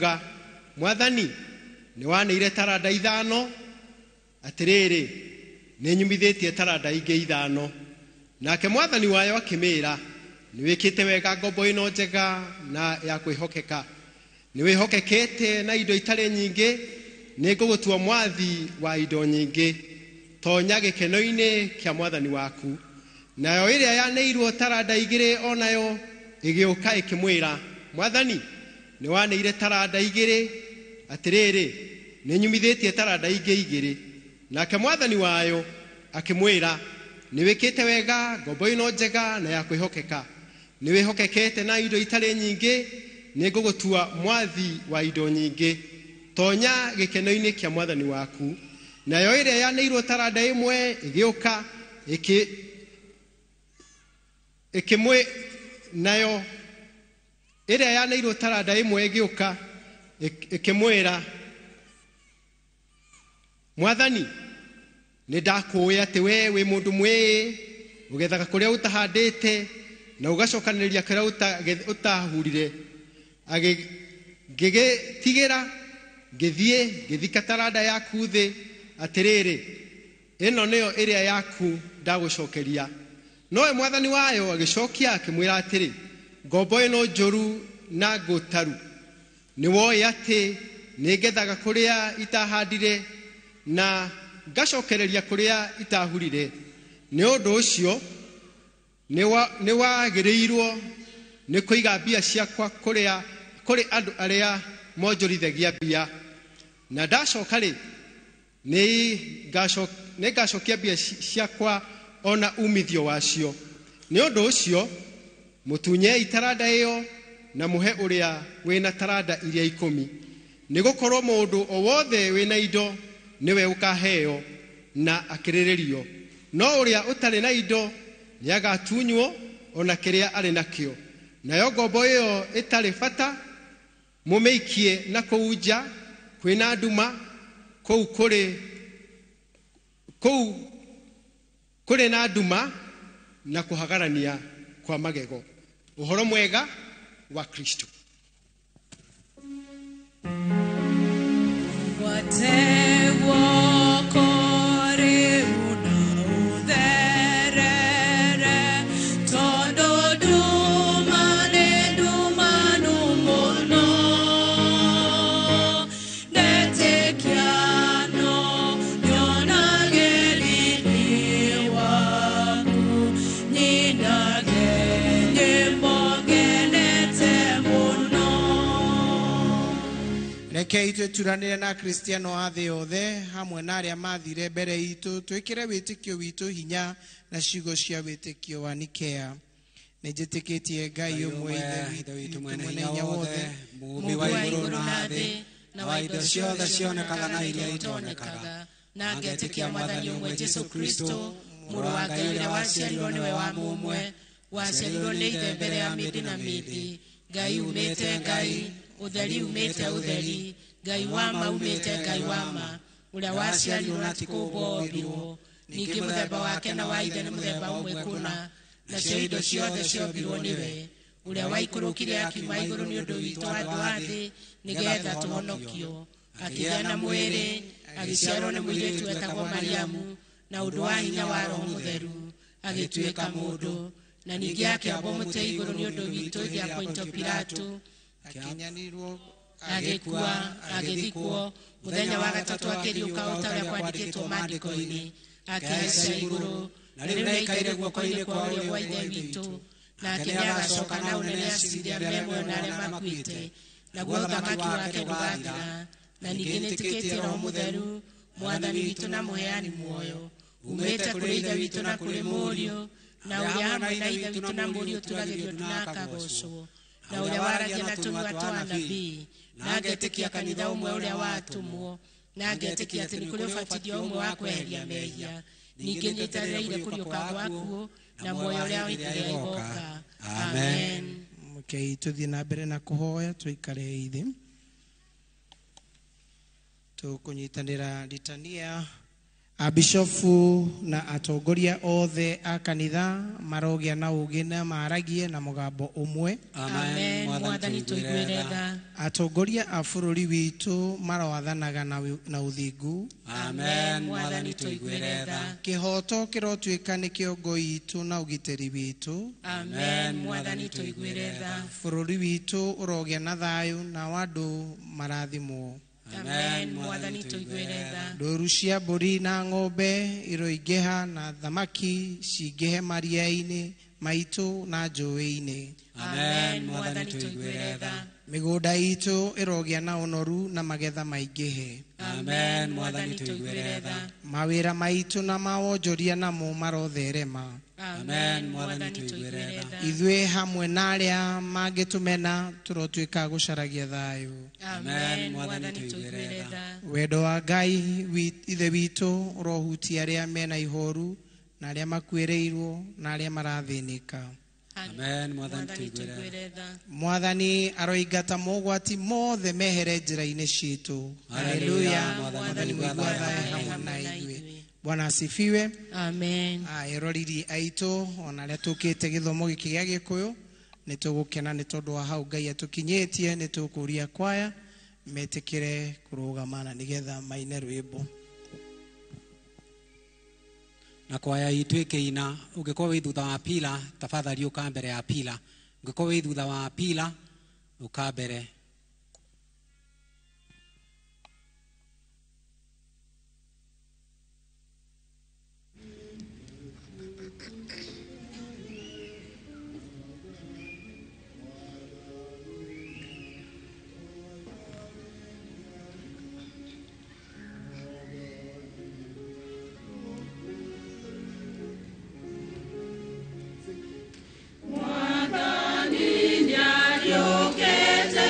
Akiuga, Mwathani, nĩwaneire taranda ithano, atĩrĩrĩ, nĩnyumithĩtie taranda ingĩ ithano. Nake mwathani wayo akĩmĩĩra, nĩwĩkĩte wega, ngombo ĩno njega na ya kwĩhokeka. Nĩwĩhokekete na indo itarĩ nyingĩ, nĩngũgũtua mwathi wa indo nyingĩ. Tonya gĩkeno-inĩ kĩa mwathani waku. Nayo ĩrĩa yaneirwo taranda igĩrĩ o nayo ĩgĩũka ĩkĩmwĩra, Mwathani, nĩwaneire taranda igĩrĩ, atĩrĩrĩ, nĩnyumithĩtie taranda ingĩ igĩrĩ. Nake mwathani wayo akĩmwĩra, nĩwĩkĩte wega, ngombo ĩno njega na ya kwĩhokeka. Nĩwĩhokekete na indo itarĩ nyingĩ, nĩngũgũtua mwathi wa indo nyingĩ. Tonya gĩkeno-inĩ kĩa mwathani waku. Nayo ĩrĩa yaneirwo taranda ĩmwe ĩgĩũka ĩkĩ ĩkĩmwĩ nayo ĩrĩa yaneirwo taranda ĩmwe ĩgĩũka ĩkĩmwĩra, Mwathani, nĩ ndakũũĩ atĩ we wĩ mũndũ mwĩĩ, ũgethaga kũrĩa ũtahandĩte na ũgacokanĩrĩria kũrĩa ũtahurire. Ngĩgĩtigĩra, ngĩthiĩ ngĩthika taranda yaku thĩ. Atĩrĩrĩ, ĩno nĩyo ĩrĩa yaku ndagũcokeria. Nowe mwathani wayo agĩcokia akĩmwĩra atĩrĩ, ngombo ĩno njũru na ngũtaru, nĩwoĩ atĩ nĩngethaga kũrĩa itahandire na ngacokereria kũrĩa itahurire. Nĩ ũndũ ũcio nĩwagĩrĩirwo nĩ kũiga mbia ciakwa kũrĩa kũrĩ andũ arĩa monjorithagia mbia, na ndacoka rĩ, nĩngacokia mbia ciakwa ona umithio wacio. Nĩ ũndũ ũcio mũtunyei taranda ĩyo na mũhe ũrĩa wĩna taranda iria 10, nĩgũkorwo mũndũ o wothe wĩna indo nĩwe ũkaheo na akĩrĩrĩrio, no ũrĩa ũtarĩ na indo nĩagatunywo ona kĩrĩa arĩ nakĩo. Nayo ngombo ĩyo ĩtarĩ bata mũmĩikie na kũu nja kwĩna nduma, kũu kũrĩ na nduma na kũhagarania kwa magego. Ũhoro mwega wa Kristo. Gwate guoko rĩu na ũtherere, tondũ nduma nĩ ndumanu mũno. Ndetĩkia no nyonage riri waku, nyinage nyĩmbo ngenete mũno. Rekei twĩturanĩre na Akristiano a thĩ yothe hamwe na arĩa mathire mbere itũ, twĩkĩre wĩtĩkio witũ hinya na ciugo cia wĩtĩkio wa Nikea. Nĩ njĩtĩkĩtie Ngai ũmwe, Ithe witũ mwene hinya wothe, Mũũmbi wa igũrũ na thĩ, na wa indo ciothe cionekaga na iria itonekaga, na ngetĩkia Mwathani ũmwe Jesũ Kristo, Mũrũ wa Ngai ũrĩa waciarirwo nĩwe wa mũmwe, waciarirwo nĩ Ithe mbere ya mĩndĩ na mĩndĩ, Ngai umĩte Ngai, ũtheri umĩte ũtheri, Ngai wa ma umĩte Ngai wa ma, ũrĩa waciarirwo na ti kũũmbwo ombirwo, ningĩ mũthemba wake na wa Ithe nĩ mũthemba ũmwe kũna, nacio indo ciothe ciombirwo nĩwe, ũrĩa waikũrũkire akiuma igũrũ nĩ ũndũ witũ andũ a thĩ, nĩgetha tũhonokio. Akĩgĩa na mwĩrĩ, agĩciarwo nĩ mũirĩtu wetagwo Mariamu, na ũndũ wa hinya wa Roho Mũtheru, agĩtuĩka mũndũ, na ningĩ akĩambwo mũtĩ igũrũ nĩ ũndũ witũ hĩndĩ ya Pontio Pilato, akĩnyanirwo, agĩkua, agĩthikwo, mũthenya wa gatatũ akĩriũka o ta ũrĩa kwandĩkĩtwo maandĩko-inĩ, akĩhaica igũrũ, na rĩu nĩaikaire guoko-inĩ kwa ũrĩo gwa Ithe witũ, nake nĩagacoka na ũnene acirithie arĩa me muoyo na arĩa makuĩte, naguo ũthamaki wake ndũgathira. Na ningĩ nĩtĩkĩtie Roho Mũtheru, Mwathani witũ na mũheani muoyo, umĩte kũrĩ Ithe witũ na kũrĩ Mũriũ, na ũrĩa hamwe na Ithe witũ na Mũriũ turagĩrio na akagocwo, na ũrĩa waragia na tũnua twa anabii, na ngetĩkia kanitha ũmwe ũrĩa watũmwo, na ngetĩkia atĩ nĩ kũrĩ ũbatithio ũmwe wa kweheria mehia, ningĩ nyitanĩire kũriũka gwakuo na muoyo ũrĩa hĩndĩ ĩrĩa ĩgoka. Amen. Rekei tũthiĩ na mbere na kũhoya, tũikare thĩ. Tũkũnyitanĩra litania Abishofu na atongoria othe a kanitha marogĩa na ũũgĩ na maaragie na mũgambo ũmwe. Amen. Mwathani tũiguĩre tha. Atongoria a bũrũri witũ maroathanaga na ũthingu. Amen. Mwathani tũiguĩre tha. Kĩhoto kĩrotuĩka nĩ kĩongo itũ na ũgitĩri witũ. Amen. Mwathani tũiguĩre tha. Bũrũri witũ ũrogĩa na thayũ na andũ marathimwo. Amen. Mwathani tũiguĩre tha. Ndũru cia mbũri na ng'ombe iroingĩha na thamaki cingĩhe maria-inĩ maitũ na njũĩ-inĩ. Amen. Mwathani tũiguĩre tha. Mĩgũnda itũ ĩrogĩa na ũnoru na magetha maingĩhe. Amen. Mwathani tũiguĩre tha. Mawĩra maitũ na mawonjoria namo marotherema. Amen. Mwathani tũiguĩre tha. Ithuĩ hamwe na arĩa mangĩtũmena tũrotuĩka gũcaragia thayũ. Amen. Mwathani tũiguĩre tha. Wendo wa Ngai Ithe witũ ũrohutia arĩa mena ihoru na arĩa makuĩrĩirwo na arĩa marathĩnĩka. Amen. Mwathani tũiguĩre tha. Mwathani aroingata mogwati mothe mehere njĩra-inĩ citũ. Haleluya. Mwathani mũigua tha hamwe na ithuĩ. Bwana asifiwe. Amen. Eroreri aitũ ona arĩa tũkĩte gĩthomo gĩkĩ gĩa Gĩkũyũ nĩ tũgũkena nĩ tondũ wa hau Ngai atũkinyĩtie. Nĩ tũkũria kwaya metĩkĩre kũrũgama na nĩgetha maine rwĩmbo. Na kwaya itũ ĩkĩina, ũngĩkorwo wĩ thutha wa pila tafadhali ũka mbere ya pila. Ũngĩkorwo wĩ thutha wa pila ũka mbere. Mwathani nĩariũkĩte.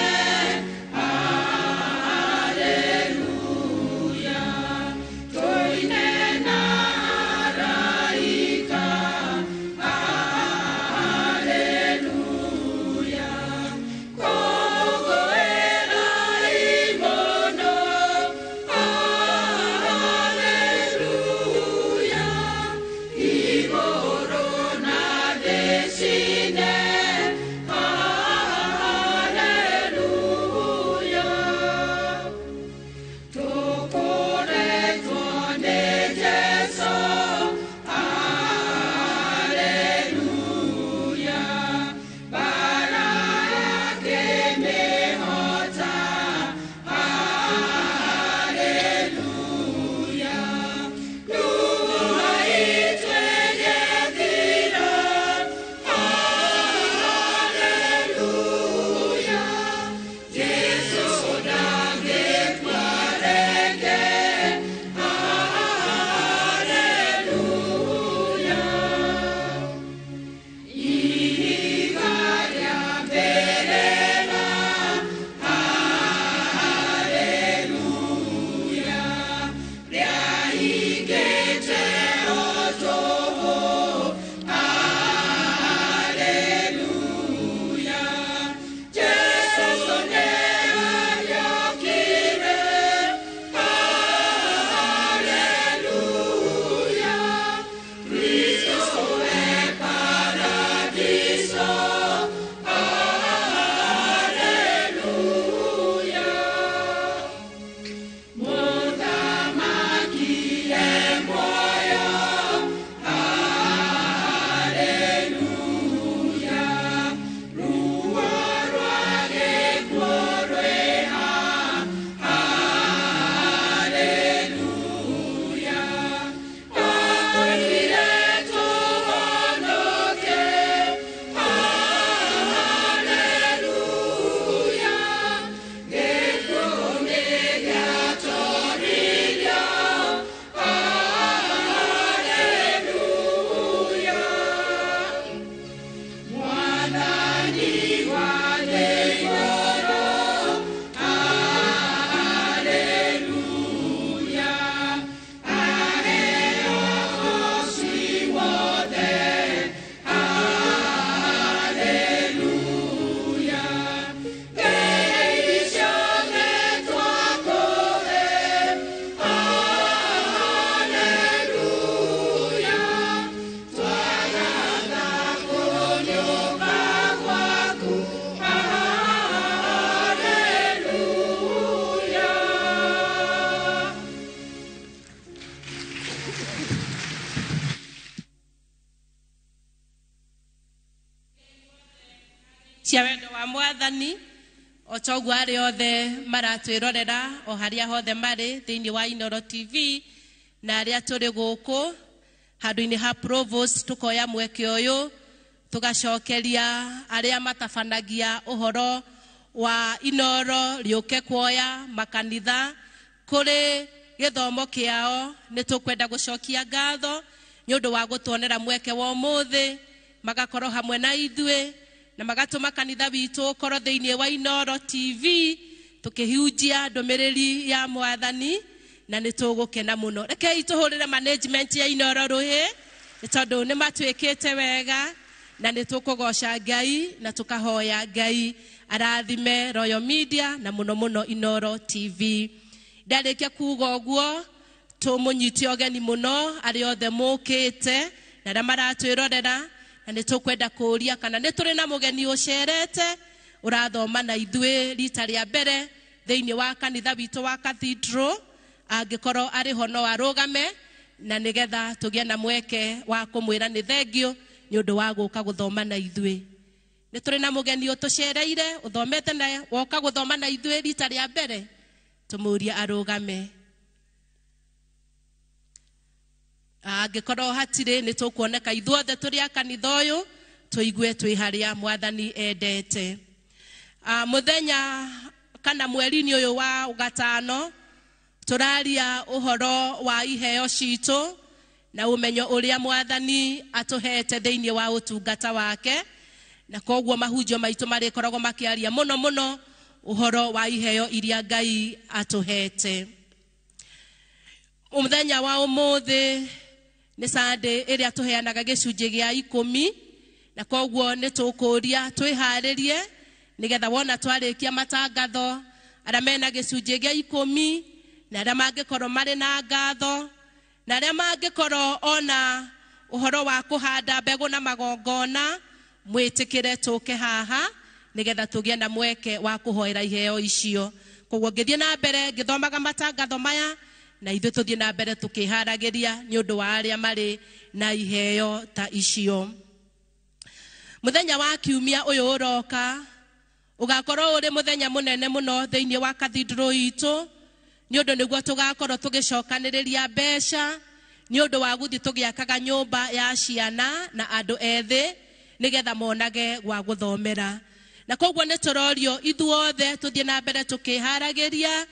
Cia wendo wa Mwathani o ta ũguo arĩa othe maratwĩrorera o harĩa hothe marĩ thĩinĩ wa Inooro TV na arĩa tũrĩ gũkũ handũ-inĩ ha Provost, tũkoya mweke ũyũ tũgacokeria arĩa matabanagia ũhoro wa Inooro rĩũke kuoya makanitha kũrĩ gĩthomo kĩao. Nĩ tũkwenda gũcokia ngatho nĩ ũndũ wa gũtuonera mweke wa ũmũthĩ, magakorwo hamwe na ithuĩ na magatũma kanitha witũ ũkorwo thĩinĩ wa Inooro TV tũkĩhunjia ndũmĩrĩri ya Mwathani, na nĩ tũgũkena mũno. Rekei tũhũrĩre management ya Inooro rũhĩ nĩ tondũ nĩ matuĩkĩte wega, na nĩ tũkũgoca Ngai na tũkahoya Ngai arathime Royal Media na mũno mũno Inooro TV. Ndarĩkia kuga ũguo, tũmũnyite ũgeni mũno arĩa othe mũkĩte na arĩa maratwĩrorera, na nĩ tũkwenda kũũria kana nĩ tũrĩ na mũgeni ũcerete ũrathoma na ithuĩ rita rĩa mbere thĩinĩ wa kanitha witũ wa Cathedral. Angĩkorwo arĩ ho no arũgame, na nĩgetha tũgĩe na mweke wa kũmwĩra nĩ thengio nĩ ũndũ wa gũka gũthoma na ithuĩ. Nĩ tũrĩ na mũgeni ũtũcereire ũthomete na woka gũthoma na ithuĩ rita rĩa mbere, tũmũrie arũgame. Angĩkorwo hatirĩ, nĩ tũkuoneka ithuothe tũrĩ a kanitha ũyũ tũigue twĩ harĩa Mwathani endete. Mũthenya kana mweri-inĩ ũyũ wa gatano tũraria ũhoro wa iheo citũ na ũmenyo ũrĩa Mwathani atũhete thĩinĩ wa ũtungata wake, na koguo mahunjio maitũ marĩkoragwo makĩaria mũno mũno ũhoro wa iheo iria Ngai atũhete. Mũthenya wa ũmũthĩ nĩ Sunday ĩrĩa tũheanaga gĩcunjĩ gĩa 10, na koguo nĩ tũkũria twĩharĩrie nĩgetha wona twarĩkia matangatho arĩa mena gĩcunjĩ gĩa 10 na arĩa mangĩkorwo marĩ na ngatho na arĩa mangĩkorwo ona ũhoro wa kũhanda mbegũ na magongona, mwĩtĩkĩre tũke haha nĩgetha tũgĩe na mweke wa kũhoera iheo icio. Koguo ngĩthiĩ na mbere ngĩthomaga matangatho maya, na ithuĩ tũthiĩ na mbere tũkĩharagĩria nĩ ũndũ wa arĩa marĩ na iheo ta icio. Mũthenya wa kiumia ũyũ ũroka ũgakorwo ũrĩ mũthenya mũnene mũno thĩinĩ wa cathedral itũ, nĩ ũndũ nĩguo tũgakorwo tũgĩcokanĩrĩria mbeca nĩ ũndũ wa gũthiĩ tũgĩakaga nyũmba ya ciana na andũ ethĩ nĩgetha monage gwa gũthomera. Na koguo nĩ tũrorio ithuothe tũthiĩ na mbere tũkĩharagĩria.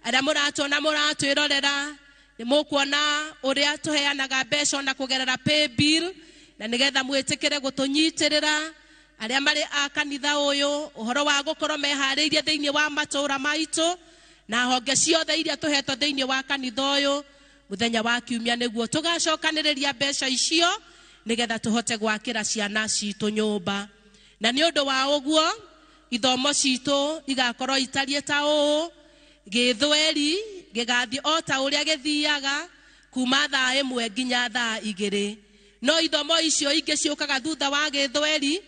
Arĩa mũratuona mũratwĩrorera nĩ mũkuona ũrĩa tũheanaga mbeca ona kũgerera paybill, na nĩgetha mwĩtĩkĩre gũtũnyitĩrĩra. Arĩa marĩ a kanitha ũyũ ũhoro wa gũkorwo meharĩirie thĩinĩ wa matũũra maitũ na honge ciothe iria tũhetwo thĩinĩ wa kanitha ũyũ, mũthenya wa kiumia nĩguo tũgacokanĩrĩria mbeca icio nĩgetha tũhote gwakĩra ciana citũ nyũmba. Na nĩ ũndũ wa ũguo ithomo citũ igakorwo itariĩ ta ũũ: gĩthweri gĩgathiĩ o ta ũrĩa gĩthiaga kuma thaa 1 nginya thaa 2, no ithomo icio ingĩ ciũkaga thutha wa gĩthweri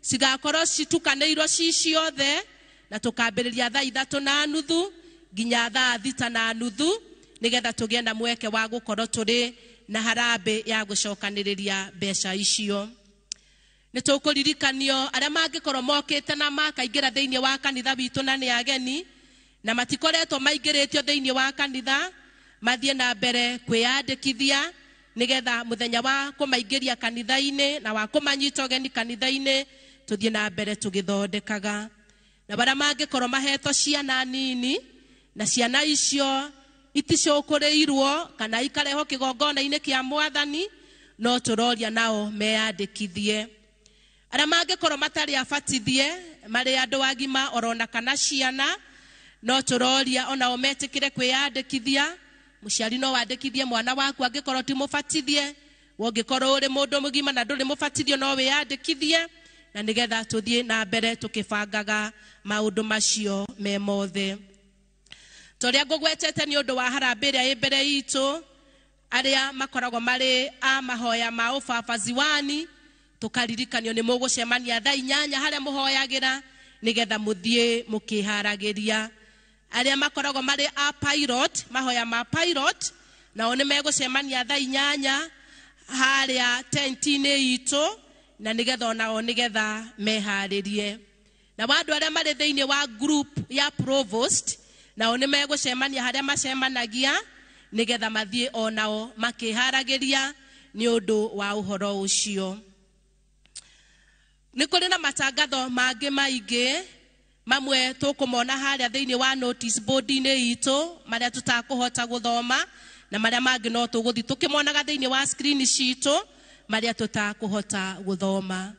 cigakorwo citukanĩirwo ci ciothe, na tũkambĩrĩria thaa 3:30 nginya thaa 6:30 nĩgetha tũgĩe na mweke wa gũkorwo tũrĩ na harambĩ ya gũcokanĩrĩria mbeca icio. Nĩ tũkũririkanio arĩa mangĩkorwo mokĩte na makaingĩra thĩinĩ wa kanitha witũ na nĩ ageni na matikoretwo maingĩrĩtio thĩinĩ wa kanitha, mathiĩ na mbere kwĩyandĩkithia nĩgetha mũthenya wa kũmaingĩria kanitha-inĩ na wa kũmanyita ũgeni kanitha-inĩ tũthiĩ na mbere tũgĩthondekaga. Na barĩa mangĩkorwo mahetwo ciana nini na ciana icio iticũkũrĩirwo kana ikarehwo kĩgongona-inĩ kĩa Mwathani, no tũroria nao meyandĩkithie. Arĩa mangĩkorwo matarĩ abatithie marĩ andũ agima orona kana ciana, no tũroria onao metĩkĩre kwĩyandĩkithia. Mũciari no wandĩkithie mwana waku angĩkorwo ti mũbatithie, ũngĩkorwo ũrĩ mũndũ mũgima na ndũrĩ mũbatithio no wĩyandĩkithie, na nĩgetha tũthiĩ na mbere tũkĩbangaga maũndũ macio me mothe. Torĩa ngũgwetete nĩ ũndũ wa harambĩ ĩrĩa ĩ mbere itũ, arĩa makoragwo marĩ a mahoya ma ũbaba ziwani, tũkaririkanio nĩ mũgũcemania thaa 8 harĩa mũhoyagĩra nĩgetha mũthiĩ mũkĩharagĩria. Arĩa makoragwo marĩ a pilot, mahoya ma pilot, nao nĩ megũcemania thaa 8 harĩa tent-inĩ itũ, na nĩgetha onao nĩgetha meharĩrie. Na wa andũ arĩa marĩ thĩinĩ wa group ya provost nao nĩ megũcemania harĩa macemanagia nĩgetha mathiĩ onao makĩharagĩria nĩ ũndũ wa ũhoro ũcio. Nĩ kũrĩ na matangatho mangĩ maingĩ, mamwe tũkũmona harĩa thĩinĩ wa notice board-inĩ itũ marĩa tũtakũhota gũthoma, na marĩa mangĩ no tũgũthiĩ tũkĩmonaga thĩinĩ wa screen citũ marĩa tũtakũhota gũthoma.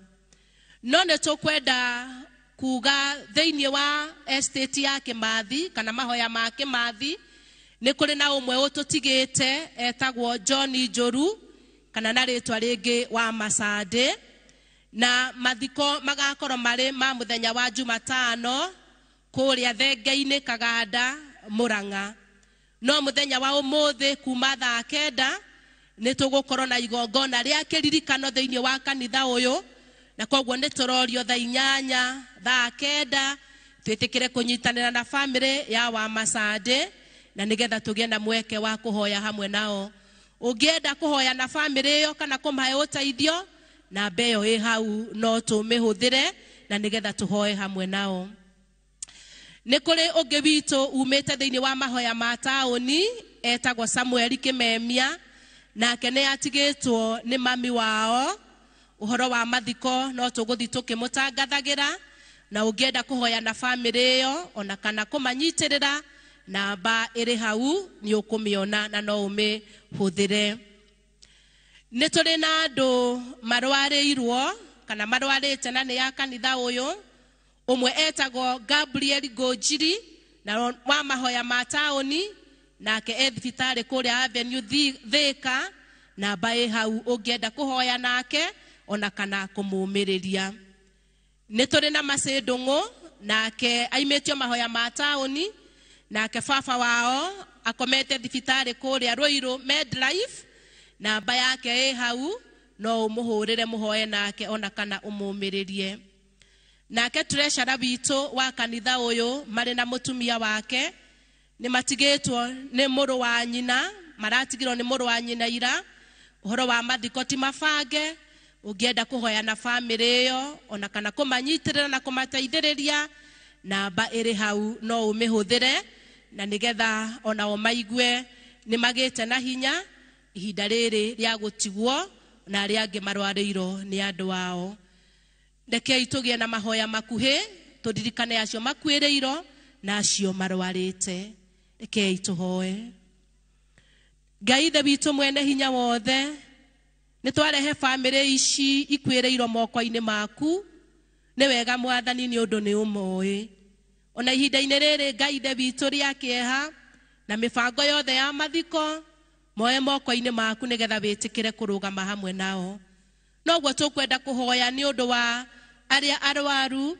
No nĩ tũkwenda kuga thĩinĩ wa estate ya Kimathi kana mahoya ma Kimathi nĩ kũrĩ na ũmwe ũtũtigĩte etagwo John Njũru kana na rĩtwa rĩngĩ wa Masande, na mathiko magakorwo marĩ ma mũthenya wa Jumatano kũrĩa Thenge-inĩ Kaganda Murang'a. No mũthenya wa ũmũthĩ kuma thaa 9 nĩ tũgũkorwo na igongona rĩa kĩririkano thĩinĩ wa kanitha ũyũ, na koguo nĩ tũrorio thaa 8 thaa 9 twĩtĩkĩre kũnyitanĩra na famĩlĩ ya wa Masande na nĩgetha tũgĩe na mweke wa kũhoya hamwe nao. Ũngĩenda kũhoya na famĩlĩ ĩyo kana kũmahe ũteithio, namba ĩyo ĩ hau no tũmĩhũthĩre na nĩgetha tũhoe hamwe nao. Nĩ kũrĩ ũngĩ witũ umĩte thĩinĩ wa mahoya ma taũni etagwo Samuel Kĩmemia, nake nĩ atigĩtwo nĩ mami wao. Ũhoro wa mathiko no tũgũthiĩ tũkĩmũtangathagĩra, na ũngĩenda kũhoya na famĩlĩ ĩyo ona kana kũmanyitĩrĩra, namba ĩrĩ hau nĩ ũkũmĩona na no ũmĩhũthĩre. Nĩ tũrĩ na andũ marwarĩirwo kana marwarĩte na nĩ ya kanitha ũyũ. Ũmwe etagwo Gabriel Ngũnjiri na wa mahoya ma taũni, nake e thibitarĩ kũrĩa Avenue Thika, namba ĩ hau ũngĩenda kũhoya nake ona kana kũmũmĩrĩria. Nĩ tũrĩ na Macĩ Ndũng'ũ, nake aimĩtio mahoya ma taũni, nake baba wao akomete thibitarĩ kũrĩa Ruiru Medlife, namba yake ĩ hau no ũmũhũrĩre mũhoe nake ona kana ũmũmĩrĩrie. Nake treasurer witũ wa kanitha ũyũ marĩ na mũtumia wake nĩ matigĩtwo nĩ mũrũ wa nyina, maratigirwo nĩ mũrũ wa nyina ira. Ũhoro wa mathiko ti mabange, ũngĩenda kũhoya na famĩlĩ ĩyo ona kana kũmanyitĩrĩra na kũmateithĩrĩria, namba ĩrĩ hau no ũmĩhũthĩre na nĩgetha onao maigue nĩ magĩte na hinya ihinda rĩrĩ rĩa gũtigwo na arĩa angĩ marwarĩirwo nĩ andũ ao. Rekei tũgĩe na mahoya makuhĩ tũririkane acio makuĩrĩirwo na acio marwarĩte. Rekei tũhoe. Ngai Ithe witũ mwene hinya wothe, nĩ twarehe famĩlĩ ici ikuĩrĩirwo moko-inĩ maku. Nĩ wega Mwathani nĩ ũndũ nĩ ũmoĩ. Ona ihinda-inĩ rĩrĩ Ngai Ithe witũ rĩa kĩeha na mĩbango yothe ya mathiko, moe moko-inĩ maku nĩgetha wĩtĩkĩre kũrũgama hamwe nao. Noguo tũkwenda kũhoya nĩ ũndũ wa arĩa arwaru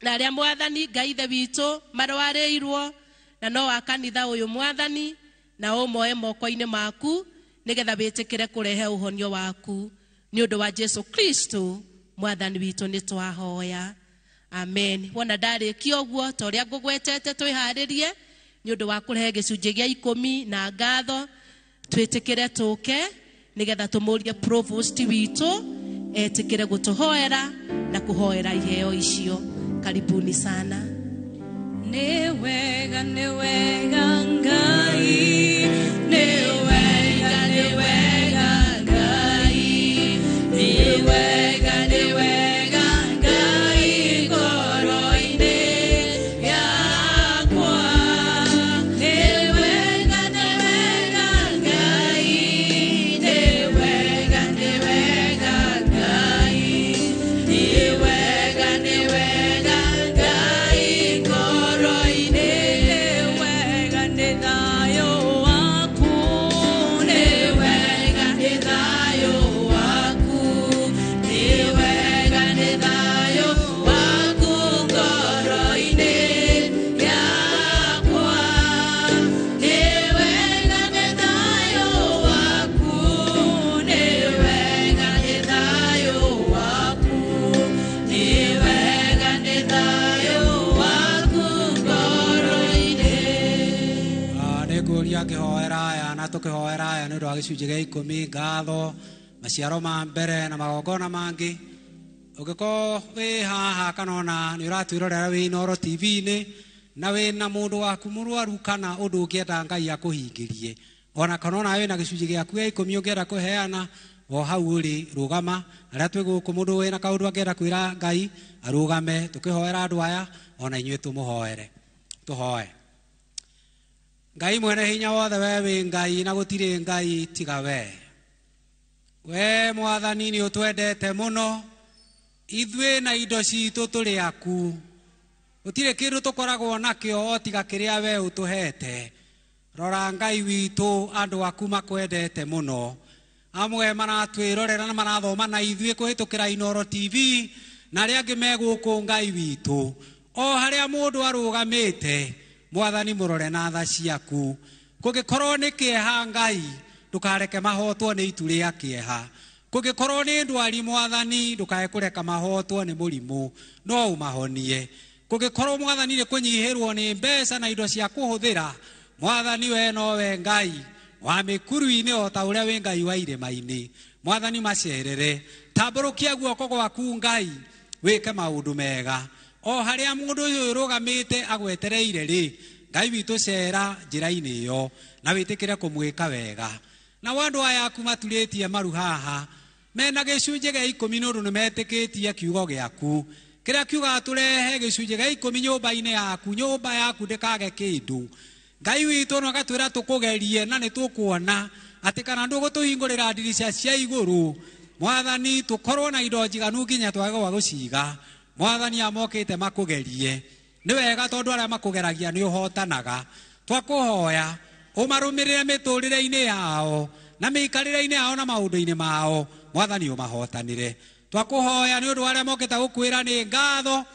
na arĩa Mwathani Ngai Ithe witũ marwarĩirwo na no wa kanitha ũyũ Mwathani, na ũmoe moko-inĩ maku nĩgetha wĩtĩkĩre kũrehe ũhonio waku nĩ ũndũ wa Jesu Kristo Mwathani witũ nĩ twahoya. Amen. Wona ndarĩkia ũguo ta ũrĩa ngũgwetete twĩharĩrie nĩ ũndũ wa kũrehe gĩcunjĩ gĩa 10 na ngatho, twĩtĩkĩre tũke nĩgetha tũmũrie provost witũ etĩkĩre gũtũhoera na kũhoera iheo icio. Karibuni sana. Nĩ wega, nĩ wega Ngai, nĩ wega, nĩ wega Ngai, nĩ wega, nĩ wega Ngai ngoro-inĩ yakwa. Nĩ wega, nĩ wega Ngai, nĩ wega, nĩ wega Ngai, nĩ wega, nĩ wega Ngai ngoro-inĩ. Nĩ wega, nĩ thayũ waku, nĩ wega, nĩ thayũ waku, nĩ wega, nĩ thayũ waku ngoro-inĩ yakwa. Nĩ wega, nĩ thayũ waku, nĩ wega, nĩ thayũ waku, nĩ wega, nĩ thayũ waku ngoro-inĩ. Nĩ ngũria ngĩhoera aya na tũkĩhoera aya nĩ ũndũ wa gĩcunjĩ gĩa 10 ngatho, maciaro ma mbere na magongona mangĩ. Ũngĩkorwo wĩ haha kana ona nĩ ũratwĩrorera wĩ Inooro TV-inĩ na wĩna mũndũ waku mũrwaru kana ũndũ ũngĩenda Ngai akũhingĩrie, ona kana ona wĩna gĩcunjĩ gĩaku gĩa 10 ũngĩenda kũheana, o hau ũrĩ rũgama. Arĩa twĩ gũkũ mũndũ wĩna kaũndũ angĩenda kwĩra Ngai arũgame, tũkĩhoera andũ aya ona inyuĩ tũmũhoere. Tũhoe. Ngai mwene hinya wothe, we wĩ Ngai na gũtirĩ Ngai tiga we. We Mwathani nĩ ũtwendete mũno, ithuĩ na indo citũ tũrĩ aku. Gũtirĩ kĩndũ tũkoragwo nakĩo o tiga kĩrĩa we ũtũhete. Rora Ngai witũ, andũ aku makwendete mũno. Amwe maratwĩrorera na marathoma na ithuĩ kũhĩtũkĩra Inooro TV, na arĩa angĩ me gũkũ Ngai witũ. O harĩa mũndũ arũgamĩte, Mwathani mũrore na tha ciaku. Kũngĩkorwo nĩ kĩeha Ngai, ndũkareke mahotwo nĩ itu rĩa kĩeha. Kũngĩkorwo nĩ ndwari Mwathani, ndũkae kũreka mahotwo nĩ mũrimũ, no ũmahonie. Kũngĩkorwo Mwathani nĩ kũnyihĩrwo nĩ mbeca na indo cia kũhũthĩra, Mwathani we nowe Ngai wa mĩkuru-inĩ o ta ũrĩa wĩ Ngai wa irĩma-inĩ. Mwathani macerere, tambũrũkia guoko gwaku Ngai, wĩke maũndũ mega. O harĩa mũndũ ũyũ ũrũgamĩte agwetereire rĩ, Ngai witũ cera njĩra-inĩ ĩyo na wĩtĩkĩre kũmwĩka wega. Na andũ aya aku maturĩtie maru haha mena gĩcunjĩ gĩa 10 nĩ ũndũ nĩ metĩkĩtie kiugo gĩaku kĩrĩa kiugaga tũrehe gĩcunjĩ gĩa 10 nyũmba-inĩ yaku, nyũmba yaku ndĩkage kĩndũ. Ngai witũ no agatwĩra tũkũgerie na nĩ tũkuona atĩ kana ndũgũtũhingũrĩra ndirica cia igũrũ. Mwathani tũkorwo na indo njiganu nginya twage gwa gũciga. Mwathani amokĩte makũgerie. Nĩ wega tondũ arĩa makũgeragia nĩ ũhotanaga. Twakũhoya ũmarũmĩrĩre mĩtũrĩre-inĩ yao na mĩikarĩre-inĩ yao na maũndũ-inĩ mao. Mwathani ũmahotanĩre. Twakũhoya nĩ ũndũ wa arĩa mokĩte gũkwĩra nĩ ngatho,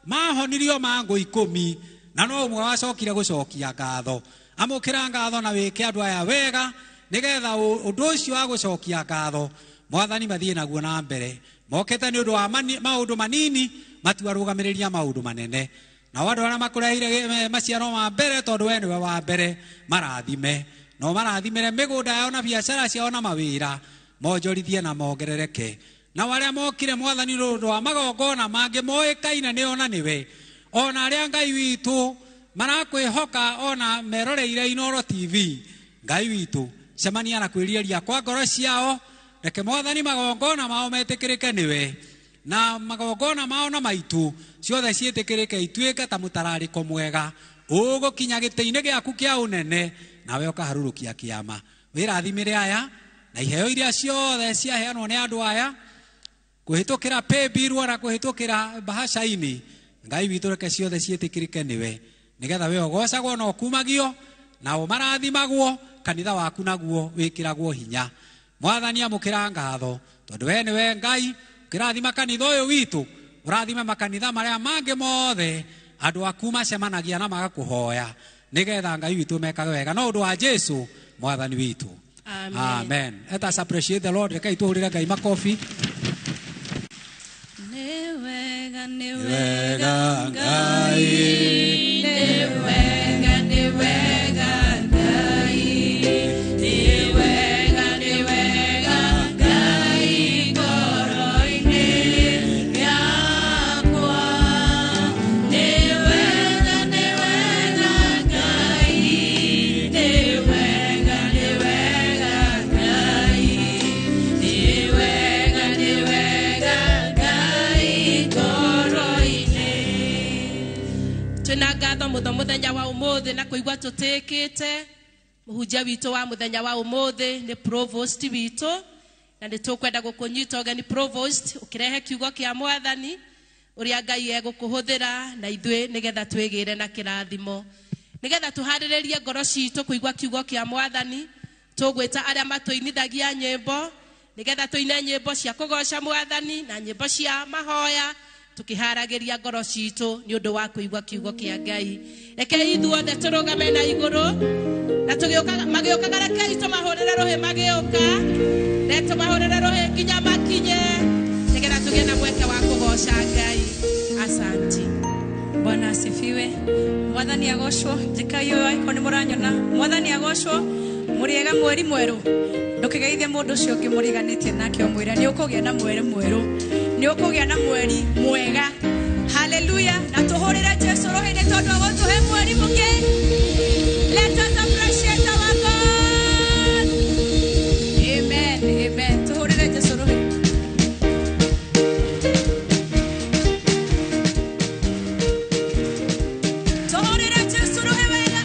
mahonirio mangũ 10 na no ũmwe wacokire gũcokia ngatho. Amũkĩra ngatho na wĩke andũ aya wega nĩgetha ũndũ ũcio wa gũcokia ngatho Mwathani mathiĩ naguo na mbere. Mokĩte nĩ ũndũ wa maũndũ manini, matuarũgamĩrĩria maũndũ manene. Na andũ arĩa makũreheire maciaro ma mbere tondũ we nĩwe wa mbere, marathime. No marathimĩre mĩgũnda yao na biacara ciao na mawĩra, monjorithie na mongerereke. Na arĩa mokire Mwathani nĩ ũndũ wa magongona mangĩ moĩkaine nĩo na nĩwe, ona arĩa Ngai witũ marakwĩhoka ona meroreire Inooro TV, Ngai witũ cemania na kwĩrirĩria kwa ngoro ciao. Reke Mwathani magongona mao metĩkĩrĩke nĩwe, na magongona mao na maitũ ciothe ciĩtĩkĩrĩke ituĩke ta mũtararĩko mwega ũgũkinya gĩtĩ-inĩ gĩaku kĩa ũnene, nawe ũkaharũrũkia kĩama. Wĩrathimĩre aya na iheo iria ciothe ciaheanwo nĩ andũ aya kũhĩtũkĩra paybill ona kũhĩtũkĩra bahaca-inĩ. Ngai witũ reke ciothe ciĩtĩkĩrĩke nĩwe, nĩgetha we ũgocagwo na ũkumagio na ũmarathimagwo, kanitha waku naguo wĩkĩragwo hinya. Mwathani amũkĩra ngatho tondũ we nĩwe Ngai. Ũkĩrathima kanitha ũyũ witũ, ũrathime makanitha marĩa mangĩ mothe andũ aku macemanagia na magakũhoya, nĩgetha Ngai witũ mekage wega no ũndũ wa Jesu Mwathani witũ. Amen. Amen. Let us appreciate the Lord. Rekei tũhũrĩre Ngai makobi. Nĩ wega, nĩ wega wega Ngai, nĩ wega, nĩ wega Ngai, nĩ wega, nĩ wega Ngai ngoro-inĩ yakwa. Nĩ wega, nĩ wega Ngai, nĩ wega, nĩ wega Ngai, nĩ wega, nĩ wega Ngai ngoro-inĩ. Twĩna ngatho mũno mũthenya wa ũmũthĩ na kũigua tũtĩkĩte. Mũhunjia witũ wa mũthenya wa ũmũthĩ nĩ provost witũ, na nĩ tũkwenda gũkũnyita ũgeni provost, ũkĩrehe kiugo kĩa Mwathani ũrĩa Ngai egũkũhũthĩra na ithuĩ nĩgetha twĩgĩre na kĩrathimo, nĩgetha tũharĩrĩrie ngoro citũ kũigua kiugo kĩa Mwathani. Tũgwĩta arĩa matũinithagia nyĩmbo nĩgetha tũine nyĩmbo cia kũgoca Mwathani na nyĩmbo cia mahoya, tũkĩharagĩria ngoro citũ nĩ ũndũ wa kũigua kiugo kĩa Ngai. Rekei ithuothe tũrũgame na igũrũ na tũgĩũkaga, magĩũkaga, rekei tũmahũrĩre rũhĩ magĩũka, na tũmahũrĩre rũhĩ nginya makinye, nĩgetha tũgĩe na mweke wa kũgoca Ngai. Asanti. Bwana asifiwe. Mwathani agocwo. Njĩkai ũyũ angĩkorwo nĩ mũranyona. Mwathani agocwo. Mũrĩega mweri mwerũ. Ndũkĩgeithie mũndũ ũcio ũngĩ mũriganĩtie nake ũmwĩre nĩ ũkũgĩa na mweri mwerũ. Nĩ ũkũgĩa na mweri mwega. Haleluya. Na tũhũrĩre Jesu rũhĩ nĩ tondũ agũtũhe mweri mũngĩ. Let us appreciate our God. Amen. Amen. Tũhũrĩre Jesu rũhĩ. Tũhũrĩre Jesu rũhĩ wega.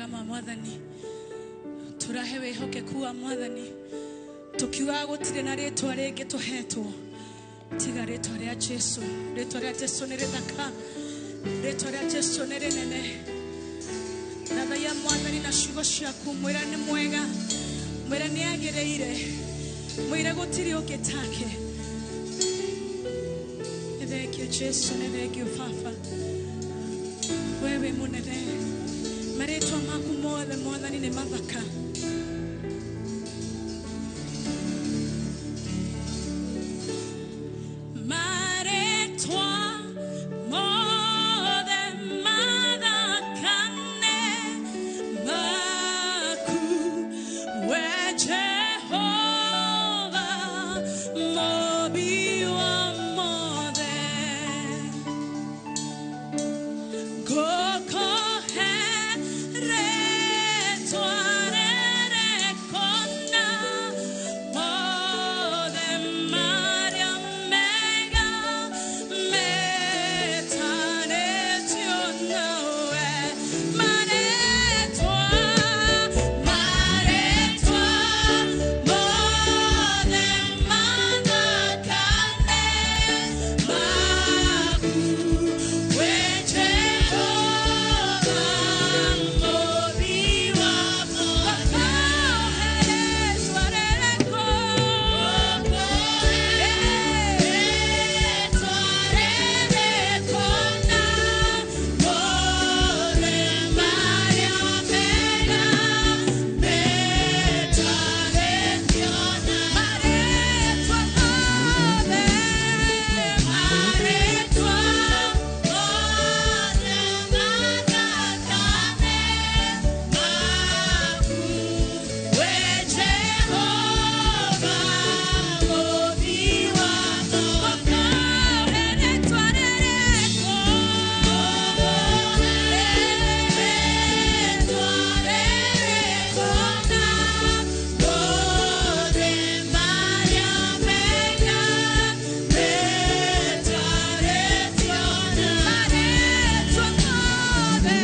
mega ma Mwathani. Tũrahe wĩhokeku wa Mwathani. Tukiugaga gũtirĩ na rĩtwa rĩngĩ tũhetwo tiga rĩtwa rĩa Jesu. Rĩtwa rĩa Jesu nĩ rĩthaka, rĩtwa rĩa Jesu nĩ rĩnene. Thathaiya Mwathani na ciugo ciaku, mwĩre nĩ mwega, mwĩre nĩ agĩrĩire, mwĩre gũtirĩ ũngĩ take. Nĩ thengio Jesu, nĩ thengio Baba, wewe wĩ mũnene. Marĩtwa maku mothe Mwathani nĩ mathaka. Marĩtwa mothe mathaka nĩ maku, we Jehova, Mũmbi wa mothe. Ngũkũhe rĩtwa rĩrĩkũna, mothe marĩa mega metanĩtio nawe. Marĩtwa, marĩtwa mothe mathaka nĩ maku, we Jehova, Mũmbi wa mothe. Ngũkũhe rĩtwa rĩrĩkũ, rĩtwa rĩrĩkũna, mothe marĩa mega metanĩtio nawe. Marĩtwa mothe, marĩtwa mothe mathaka nĩ maku, we Jehova, Mũmbi wa mothe. Ngũkũhe rĩtwa rĩrĩkũ, rĩtwa rĩrĩkũna, mothe marĩa mega metanĩtio nawe. Marĩtwa mothe,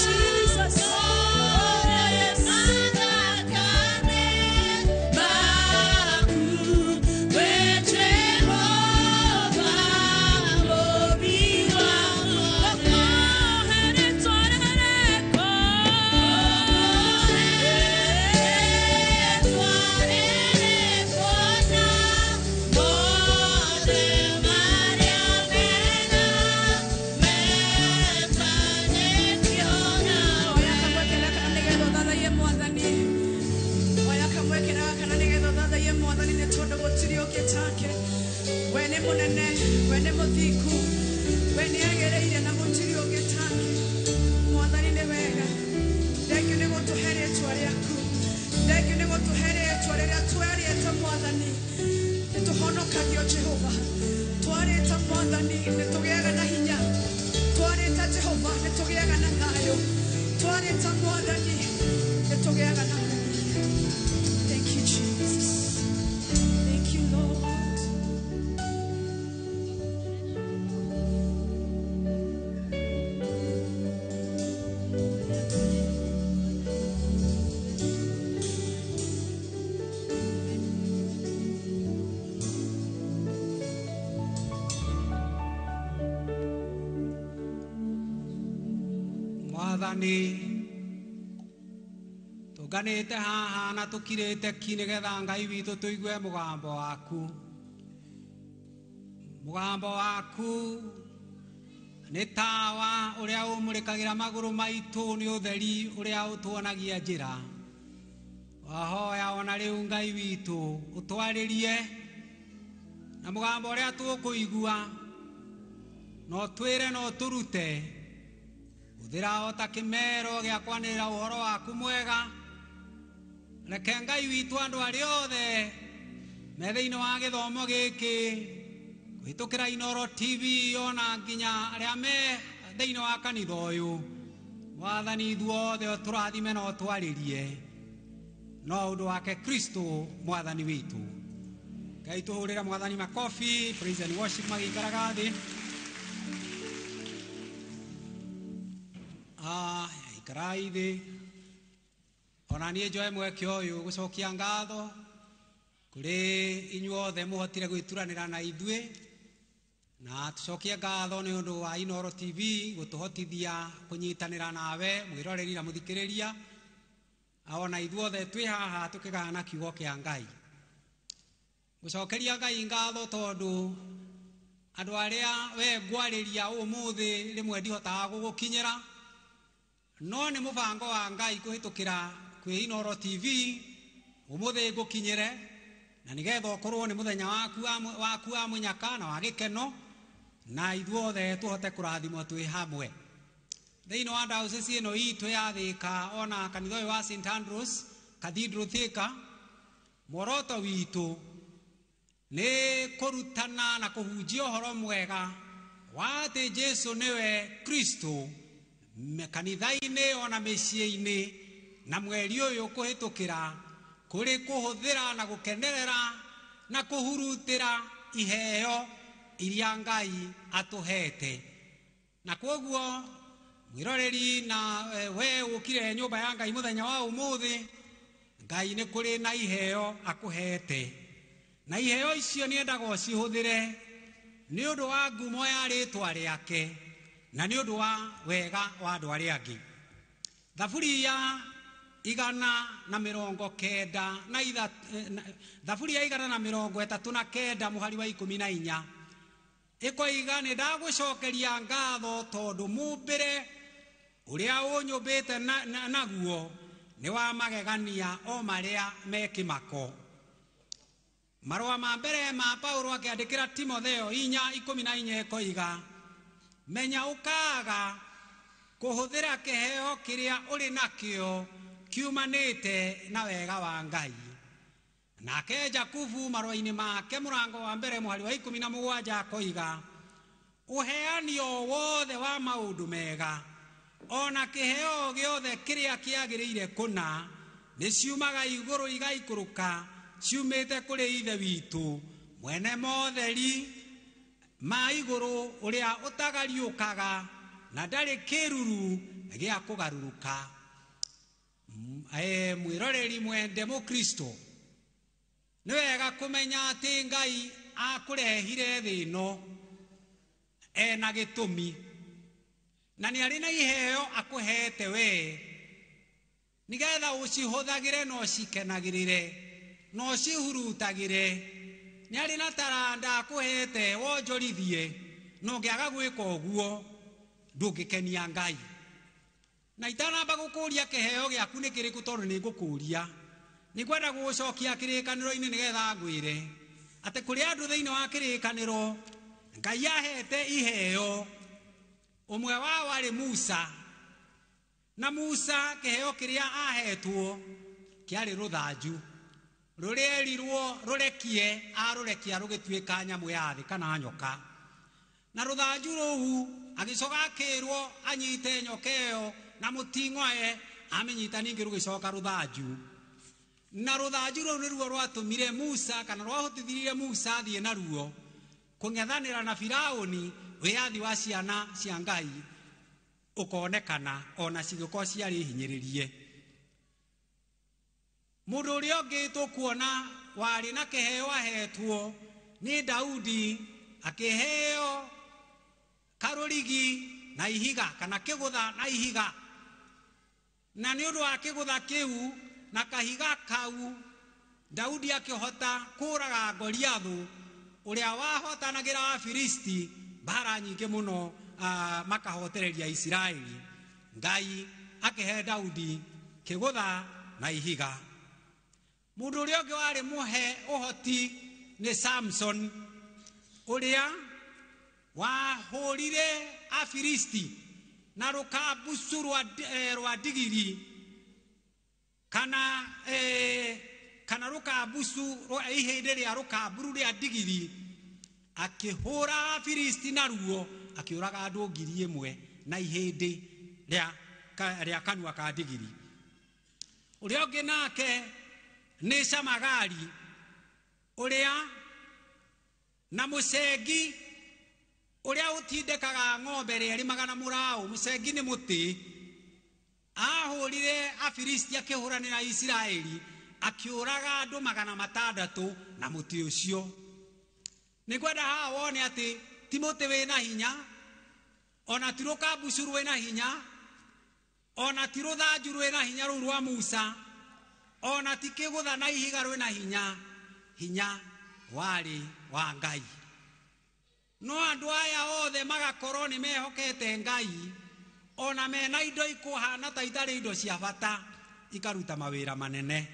Jesus, mathaka nĩ maku, we Jehova, Mũmbi wa mothe. Ngũkũhe rĩtwa rĩrĩkũ, rĩtwa rĩrĩkũna, mothe marĩa mega metanĩtio nawe. Oya kamwekera kana nĩgetha ũthathaiye Mwathani. Oya kamwekera kana nĩgetha ũthathaiye Mwathani, nĩ tondũ gũtirĩ ũngĩ take. We nĩ mũnene, we nĩ mũthingu, we nĩ agĩrĩire na gũtirĩ ũngĩ take. Mwathani nĩ wega. Thengiũ nĩ gũtũhe rĩtwa rĩaku. Thengiũ nĩ gũtũhe rĩtwa rĩrĩa twarĩte Mwathani. Nĩ tũhonokagio Jehova. Twarĩte Mwathani nĩ tũgĩaga na hinya. Twarĩte Jehova nĩ tũgĩaga na thayũ. Twarĩte Mwathani nĩ tũgĩaga na ũmithio. Thank you, Jesus. Thank you, Lord. Mwathani, tũnganĩte haha na tũkirĩte ki nĩgetha Ngai witũ tũigue mũgambo waku. Mũgambo waku nĩ tawa ũrĩa ũmũrĩkagĩra magũrũ maitũ, nĩ ũtheri ũrĩa ũtuonagia njĩra. Wahoya ona rĩu Ngai witũ ũtwarĩrie na mũgambo ũrĩa tũkũigua, no twĩre no tũrute. Hũthĩra o ta kĩmero gĩa kwanĩrĩra ũhoro waku mwega. Reke Ngai witũ andũ arĩa othe me thĩinĩ wa gĩthomo gĩkĩ kũhĩtũkĩra Inooro TV ona nginya arĩa me thĩinĩ wa kanitha ũyũ, Mwathani ithuothe ũtũrathime na ũtwarĩrie no ũndũ wake Kristo Mwathani witũ. Ngai tũhũrĩre Mwathani makobi. Praise and worship magĩikaraga thĩ. Ikarai thĩ. Ona niĩ njoe mweke ũyũ gũcokia ngatho kũrĩ inyuothe mũhotire gwĩturanĩra na ithuĩ, na tũcokie ngatho nĩ ũndũ wa Inooro TV gũtũhotithia kũnyitanĩra nawe mwĩroreri na mũthikĩrĩria, ona ithuothe twĩ haha tũkĩgayana kiugo kĩa Ngai. Gũcokeria Ngai ngatho tondũ andũ arĩa we ngwarĩria ũmũthĩ rĩmwe ndihotaga gũgũkinyĩra, no nĩ mũbango wa Ngai kũhĩtũkĩra kwĩ Inooro TV ũmũthĩ ngũkinyĩre, na nĩgetha ũkorwo nĩ mũthenya waku wa mũnyaka na wa gĩkeno, na ithuothe tũhote kũrathimwo twĩ hamwe. Thĩinĩ wa diocese ĩno itũ ya Thĩka ona kanitha ũyũ wa St Andrews Cathedral Thĩka, muoroto witũ nĩ kũrutana na kũhunjia ũhoro mwega wa atĩ Jesu nĩwe Kristo kanitha-inĩ ona mĩciĩ-inĩ, na mweri ũyũ kũhĩtũkĩra kũrĩ kũhũthĩra na gũkenerera na kũhurutĩra iheo iria Ngai atũhete. Na kwoguo mwĩroreri na we ũkire nyũmba ya Ngai mũthenya wa ũmũthĩ, Ngai nĩ kũrĩ na iheo akũhete, na iheo icio nĩendaga ũcihũthĩre nĩ ũndũ wa ngumo ya rĩtwa rĩake na nĩ ũndũ wa wega wa andũ arĩa angĩ. Thaburi ya 193, thaburi ya 139 mũhari wa 14 ĩkoiga nĩ ndagũcokeria ngatho tondũ mũmbĩre ũrĩa ũnyũmbĩte naguo nĩ wa magegania o marĩa me kĩmako. Marũa ma mbere ma Paulo akĩandĩkĩra Timotheo 4:14 ĩkoiga menya ũkaaga kũhũthĩra kĩheo kĩrĩa ũrĩ nakĩo kiumanĩte na wega wa Ngai. Nake Jakubu marũa-inĩ make mũrango wa mbere mũhari wa 17 akoiga ũheani o wothe wa maũndũ mega ona kĩheo gĩothe kĩrĩa kĩagĩrĩire kũna nĩ ciumaga igũrũ igaikũrũka ciumĩte kũrĩ Ithe witũ mwene motheri ma igũrũ ũrĩa ũtagariũkaga na ndarĩ kĩruru gĩa kũgarũrũka. Mwĩroreri mwende Mũkristo, nĩ wega kũmenya atĩ Ngai akũrehire thĩ ĩno ena gĩtũmi, na nĩ arĩ na iheo akũhete we nĩgetha ũcihũthagĩre na ũcikenagĩrĩre na ũcihurutagĩre. Nĩ arĩ na taranda akũhete wonjorithie, na ũngĩaga gwĩka ũguo ndũngĩkenia Ngai. Na itanamba gũkũria kĩheo gĩaku nĩ kĩrĩkũ, tondũ nĩ ngũkũria, nĩ ngwenda gũgũcokia kĩrĩkanĩro-inĩ nĩgetha ngwĩre atĩ kũrĩ andũ thĩinĩ wa kĩrĩkanĩro Ngai ahete iheo. Ũmwe wao arĩ Musa, na Musa kĩheo kĩrĩa ahetwo kĩarĩ rũthanju rũrĩa erirwo rũrekie, arũrekia rũgĩtuĩka nyamũ ya thĩ kana nyoka. Na rũthanju rũu agĩcoka akĩrwo anyite nyoka ĩyo na mũting'oe, amĩnyita ningĩ rũgĩcoka rũthanju. Na rũthanju rũu nĩruo rwatũmire Musa kana rwahotithirie Musa athiĩ naruo kũng'ethanĩra na Firaũni, wĩyathi wa ciana cia Ngai ũkonekana ona cigĩkorwo ciarĩ hinyĩrĩrie. Mũndũ ũrĩa ũngĩ tũkuona warĩ na kĩheo ahetwo nĩ Daudi, akĩheo karũrigi na ihiga kana kĩgũtha na ihiga, na nĩ ũndũ wa kĩgũtha kĩu na kahiga kau Daudi akĩhota kũũraga Goliathũ ũrĩa wahotanagĩra Afilisti mbara nyingĩ mũno, makahotereria Isiraeli. Ngai akĩhe Daudi kĩgũtha na ihiga. Mũndũ ũrĩa ũngĩ warĩ mũhe ũhoti nĩ Samson, ũrĩa wahũrire Afilisti na rũkambucu rwa ndigiri kana kana rũkambucu ihĩndĩ rĩa rũkamburu rĩa ndigiri, akĩhũra Afilisti naruo, akĩũraga andũ 1,000 na ihĩndĩ rĩa kanua ka ndigiri. Ũrĩa ũngĩ nake nĩ Shamagari, ũrĩa na mũcengi ũrĩa ũtindĩkaga ng'ombe ĩrĩa ĩrĩmaga na mũraũ. Mũcengi nĩ mũtĩ, ahũrire Afilisti akĩhũranĩra Isiraeli akĩũraga andũ 600 na mũtĩ ũcio. Nĩngwenda haha wone atĩ ti mũtĩ wĩna hinya, ona ti rũkambucu rwĩna hinya, ona ti rũthanju rwĩna hinya rũu rwa Musa, ona ti kĩgũtha na ihiga rwĩna hinya. Hinya warĩ wa Ngai. No andũ aya othe magakorwo nĩ mehokete Ngai, ona mena indo ikuhana ta itarĩ indo cia bata, ikaruta mawĩra manene.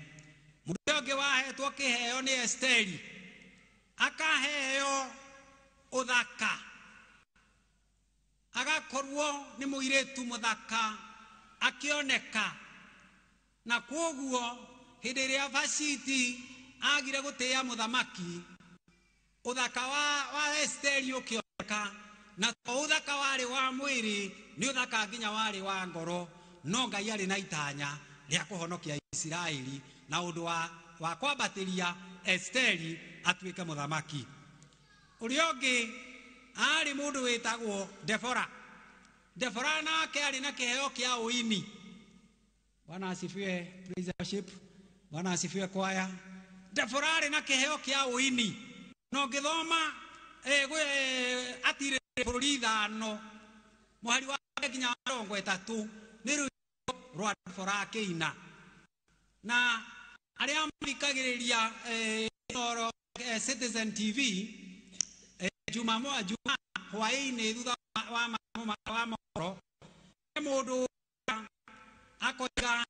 Mũndũ ũngĩ wahetwo kĩheo nĩ Esteri, akaheo ũthaka, agakorwo nĩ mũirĩtu mũthaka akĩoneka. Na kwoguo hĩndĩ ĩrĩa Vashiti agire gũtĩĩa mũthamaki, ũthaka wa Esteri ũkĩoneka, na to ũthaka warĩ wa mwĩrĩ, nĩ ũthaka nginya warĩ wa ngoro. No Ngai arĩ na itanya rĩa kũhonokia Isiraeli na ũndũ wa kwambatĩria Esteri atuĩke mũthamaki. Ũrĩa ũngĩ arĩ mũndũ wĩtagwo Debora. Debora nake arĩ na kĩheo kĩa ũini. Bwana asifiwe, praise the worship. Bwana asifiwe kwaya. Debora arĩ na kĩheo kĩa ũini. Na ũngĩthoma atire bũrũri 5 mũhari wa nginya 30 nĩ rwĩmbo rwa Debora akĩina. Na arĩa mathikagĩrĩria Citizen TV Juma hwaĩ-inĩ thutha wa mohoro, mũndũ akoiga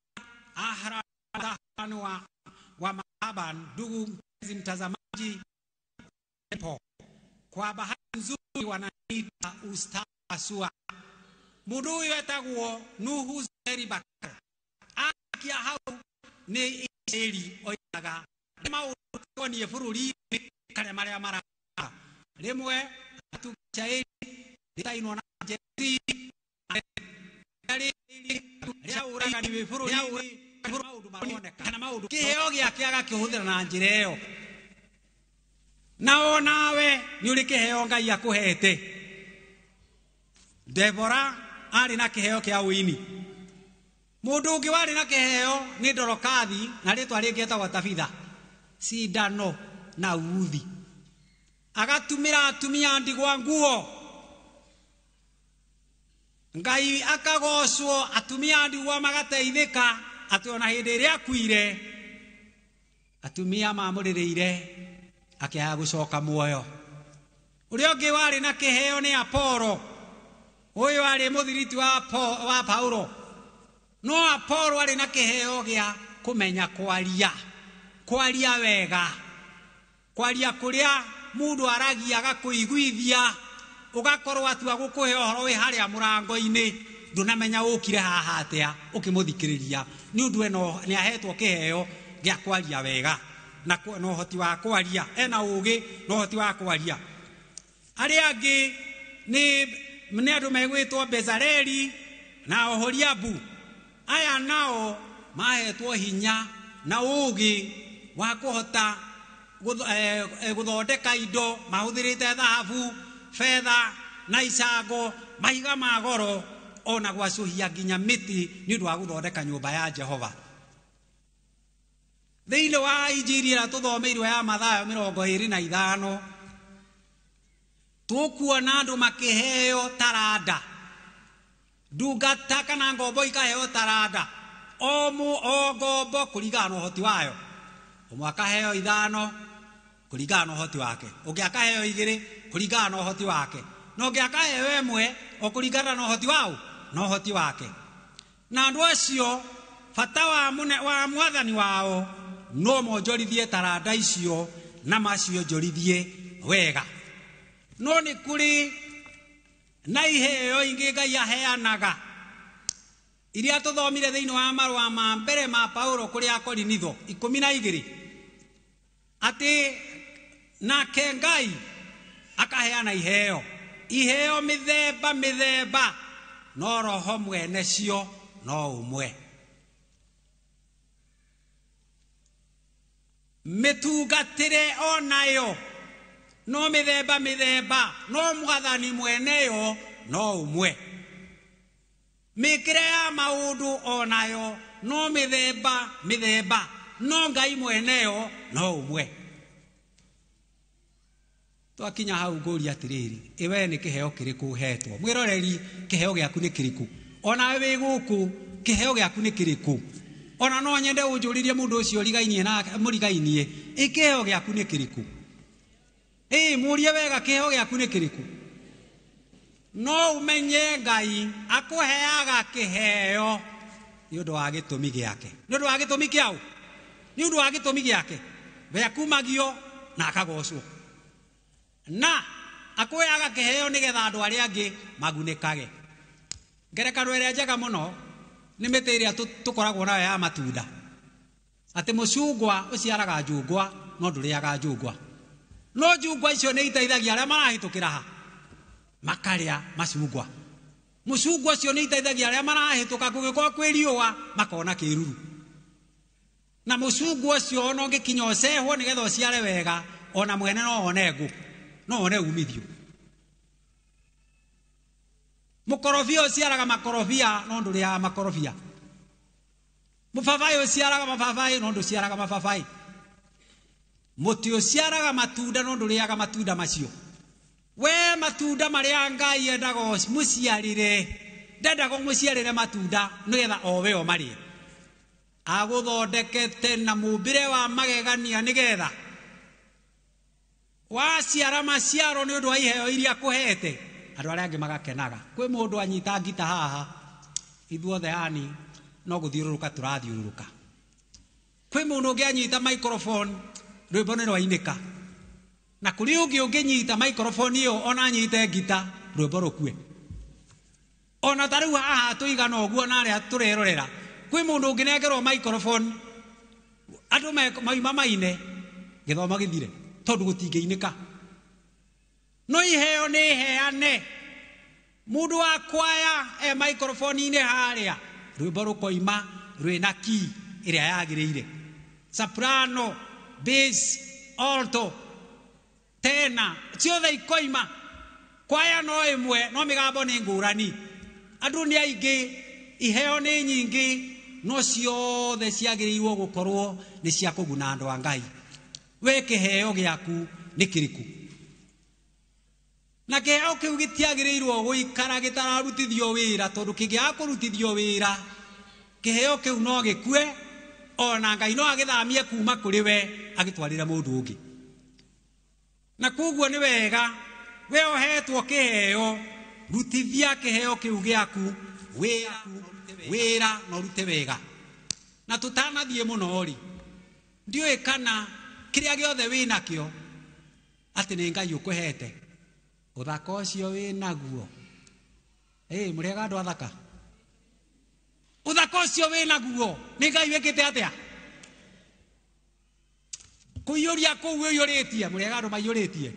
ahara wa mahaba. Ndugu mpenzi mtazamaji, kwa bahati nzuri wananiita Ustaz Sua. Mũndũ ũyũ etagwo Nuhu Zeri Bakar. Akia hau nĩ Isiraeli oigaga maũndũ makoniĩ bũrũri-inĩ karĩa marĩa maraka. Rĩmwe atuga rĩtainwo na Jesi, rĩa ũragani wĩ bũrũri-inĩ, maũndũ maroneka kana maũndũ kĩheo gĩake agakĩhũthĩra na njĩra ĩyo. Na onawe nĩ ũrĩ kĩheo Ngai akũhete. Debora arĩ na kĩheo kĩa ũini. Mũndũ ũngĩ warĩ na kĩheo nĩ Dorokathi, na rĩtwa rĩngĩ etagwo Tabitha, cindano na uthi. Agatumĩra atumia ndigwa nguo. Ngai akagocwo, atumia ndigwa magateithĩka, atĩ ona hĩndĩ ĩrĩa akuire atumia mamũrĩrĩire akĩaga gũcoka muoyo. Ũrĩa ũngĩ warĩ na kĩheo nĩ Apolo. Ũyũ arĩ mũthiriti wa Paulo. No Apolo arĩ na kĩheo gĩa kũmenya kwaria, kwaria wega, kwaria kũrĩa mũndũ aragia agakũiguithia, ũgakorwo atua gũkũhe ũhoro wĩ harĩa mũrango-inĩ, ndũnamenya ũkire haha atĩa ũkĩmũthikĩrĩria, nĩ ũndũ eno nĩ ahetwo kĩheo gĩa kwaria wega na ũhoti wa kwaria, ena ũgĩ na ũhoti wa kwaria. Arĩa angĩ nĩ andũ megwĩtwo Bezaleli na Oholiabu. Aya nao mahetwo hinya na ũgĩ wa kũhota gũthondeka indo mahũthĩrĩte thahabu, fedha na icango, mahiga ma goro, ona gwacũhia nginya mĩtĩ nĩ ũndũ wa gũthondeka nyũmba ya Jehova. Thĩinĩ wa Injiri ĩrĩa tũthomeirwo ya Mathayo 25, tũkuona andũ makĩheo taranda, ndungata kana ngombo ikaheo taranda, o ngombo kũringana na ũhoti wayo. Ũmwe akaheo 5 kũringana na ũhoti wake, ũngĩ akaheo 2 kũringana na ũhoti wake, na ũngĩ akaheo 1 o kũringana na ũhoti wao na ũhoti wake. Na andũ acio bata wa mwathani wao no monjorithie taranda icio na macionjorithie wega. No nĩ kũrĩ na iheo ingĩ Ngai aheanaga iria tũthomire thĩinĩ wa marũa ma mbere ma Paulo kũrĩ Akorinitho 12, atĩ nake Ngai akaheana iheo, iheo mĩthemba mĩthemba, no roho mwene cio no ũmwe. Mĩtungatĩre onayo no mĩthemba mĩthemba, no mwathani mweneyo no ũmwe. Mĩkĩre ya maũndũ onayo no mĩthemba mĩthemba, no Ngai mweneyo no ũmwe. Twakinya hau ngũria atĩrĩrĩ, ĩ we nĩ kĩheo kĩrĩkũ ũhetwo? Mwĩroreri, kĩheo gĩaku nĩ kĩrĩkũ? Onawe wĩ gũkũ, kĩheo gĩaku nĩ kĩrĩkũ? Ona no nyende ũnjũrĩrie mũndũ ũcio ũrigainie na mũrigainie, ĩ kĩheo gĩaku nĩ kĩrĩkũ? Ĩ mũrie wega, kĩheo gĩaku nĩ kĩrĩkũ? No umenye Ngai akũheaga kĩheo nĩ ũndũ wa gĩtũmi gĩake. Nĩ ũndũ wa gĩtũmi kĩaũ? Nĩ ũndũ wa gĩtũmi gĩake. We akumagio na akagocwo. Na akũheaga kĩheo nĩgetha andũ arĩa angĩ magunĩkage. Ngerekano ĩrĩa njega mũno nĩ mĩtĩ ĩrĩa tũkoragwo nayo ya matunda. Atĩ mũcungwa ũciaraga njungwa no ndũrĩaga njungwa. No njungwa icio nĩ iteithagia arĩa marahĩtũkĩra ha makarĩa macungwa. Mũcungwa ũcio nĩ iteithagia arĩa marahĩtũka kũngĩkorwo kwĩ riũa makona kĩruru. Na mũcungwa ũcio ona ũngĩkinya ũcehwo nĩgetha ũciare wega, ona mwene no one ngũ, no one umithio. Mũkorobia ũciaraga makorobia no ndũrĩaga makorobia. Mũbabaĩ ũciaraga mababaĩ no ndũciaraga mababaĩ. Mũtĩ ũciaraga matunda no ndũrĩaga matunda macio. We matunda marĩa Ngai endaga mũciarĩre, ndendaga mũciarĩre matunda nĩgetha o we o marĩe. Agũthondekete na mũmbĩre wa magegania nĩgetha waciara maciaro nĩ ũndũ wa iheo iria akũhete, andũ arĩa angĩ magakenaga. Kwĩ mũndũ anyita ngita haha, ithuothe yani no gũthiũrũrũka tũrathiũrũrũka. Kwĩ mũndũ ũngĩ anyita microphone, rwĩmbo nĩ rwainĩka. Na kũrĩ ũngĩ ũngĩnyita microphone ĩyo ona anyite ngita, rwĩmbo rũkue. Ona ta rĩu haha tũigana ũguo na arĩa tũrerorera, kwĩ mũndũ ũngĩnengerwo microphone, andũ mauma maine, gĩthomo gĩthire, tondũ gũtingĩinĩka. No iheo nĩ heane. Mũndũ wa kwaya e microphone-inĩ harĩa, rwĩmbo rũkoima rwĩna key ĩrĩa yagĩrĩire. Soprano, bass, alto, tena, ciothe ikoima. Kwaya no ĩmwe, no mĩgambo nĩ ngũrani. Andũ nĩ aingĩ, iheo nĩ nyingĩ, no ciothe ciagĩrĩirwo gũkorwo nĩ cia kũguna andũ a Ngai. We kĩheo gĩaku nĩ kĩrĩkũ? Na kĩheo kĩu gĩtiagĩrĩirwo gũikara gĩtararutithio wĩra, tondũ kĩngĩaga kũrutithio wĩra, kĩheo kĩu no gĩkue, ona Ngai no agĩthamie kuma kũrĩ we agĩtwarĩre mũndũ ũngĩ. Na koguo nĩ wega we ũhetwo kĩheo, rutithia kĩheo kĩu gĩaku wĩra na ũrute wega. Na tũtanathiĩ mũno rĩ, ndiũĩ kana kĩrĩa gĩothe wĩnakĩo atĩ nĩ Ngai ũkũhete, ũthaka ũcio wĩnaguo. Ĩ mũrĩaga andũ athaka? Ũthaka ũcio wĩnaguo nĩ Ngai wĩkĩte atĩa? Kũiyũria kũu ũiyũrĩtie, mũrĩaga andũ maiyũrĩtie.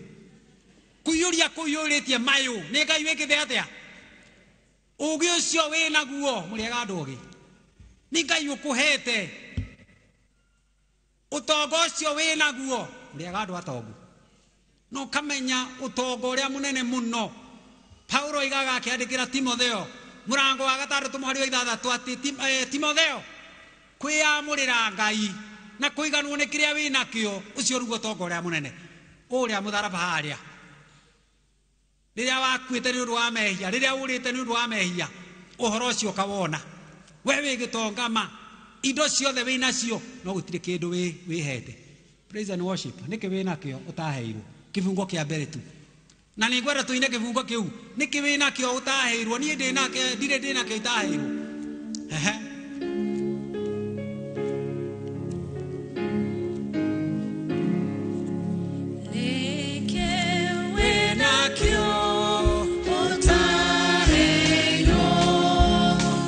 Kũiyũria kũu ũiyũrĩtie mayũ nĩ Ngai wĩkĩte atĩa? Ũgĩ ũcio wĩnaguo, mũrĩaga andũ ogĩ, nĩ Ngai ũkũhete. Ũtonga ũcio wĩnaguo, mũrĩaga andũ atongu. No kamenya ũtonga ũrĩa mũnene mũno. Paulo oigaga akĩandĩkĩra Timotheo mũrango wa 6 mũhari wa 6 atĩ Timotheo, kwĩyamũrĩra Ngai na kũiganwo nĩ kĩrĩa wĩnakĩo, ũcio nĩguo ũtonga ũrĩa mũnene. Ũrĩa mũtharaba harĩa, rĩrĩa wakuĩte nĩ ũndũ wa mehia, rĩrĩa ũrĩte nĩ ũndũ wa mehia, ũhoro ũcio ũkawona. We wĩ gĩtonga ma, indo ciothe wĩnacio, no gũtirĩ kĩndũ wĩhete. Praise and worship, nĩkĩ wĩnakĩo ũtaheirwo? Kĩbungo kĩa mbere tu. Na nĩ ngwenda tũine kĩbungo kĩu. Nĩkĩ wĩnakĩo ũtaheirwo? Niĩ ndĩnakĩo, ndirĩ ndĩnakĩo itaheirwo. Ehe. Nĩkĩ wĩnakĩo ũtaheirwo?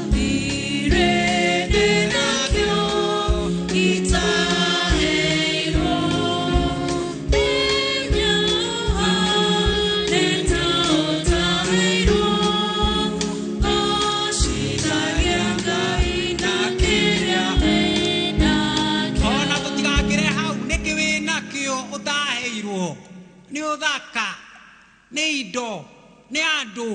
Ndirĩ ndĩnakĩo itaheirwo. Ona tũtigakĩre hau, nĩkĩ wĩnakĩo ũtaheirwo? Nĩ ũthaka, nĩ indo, nĩ andũ,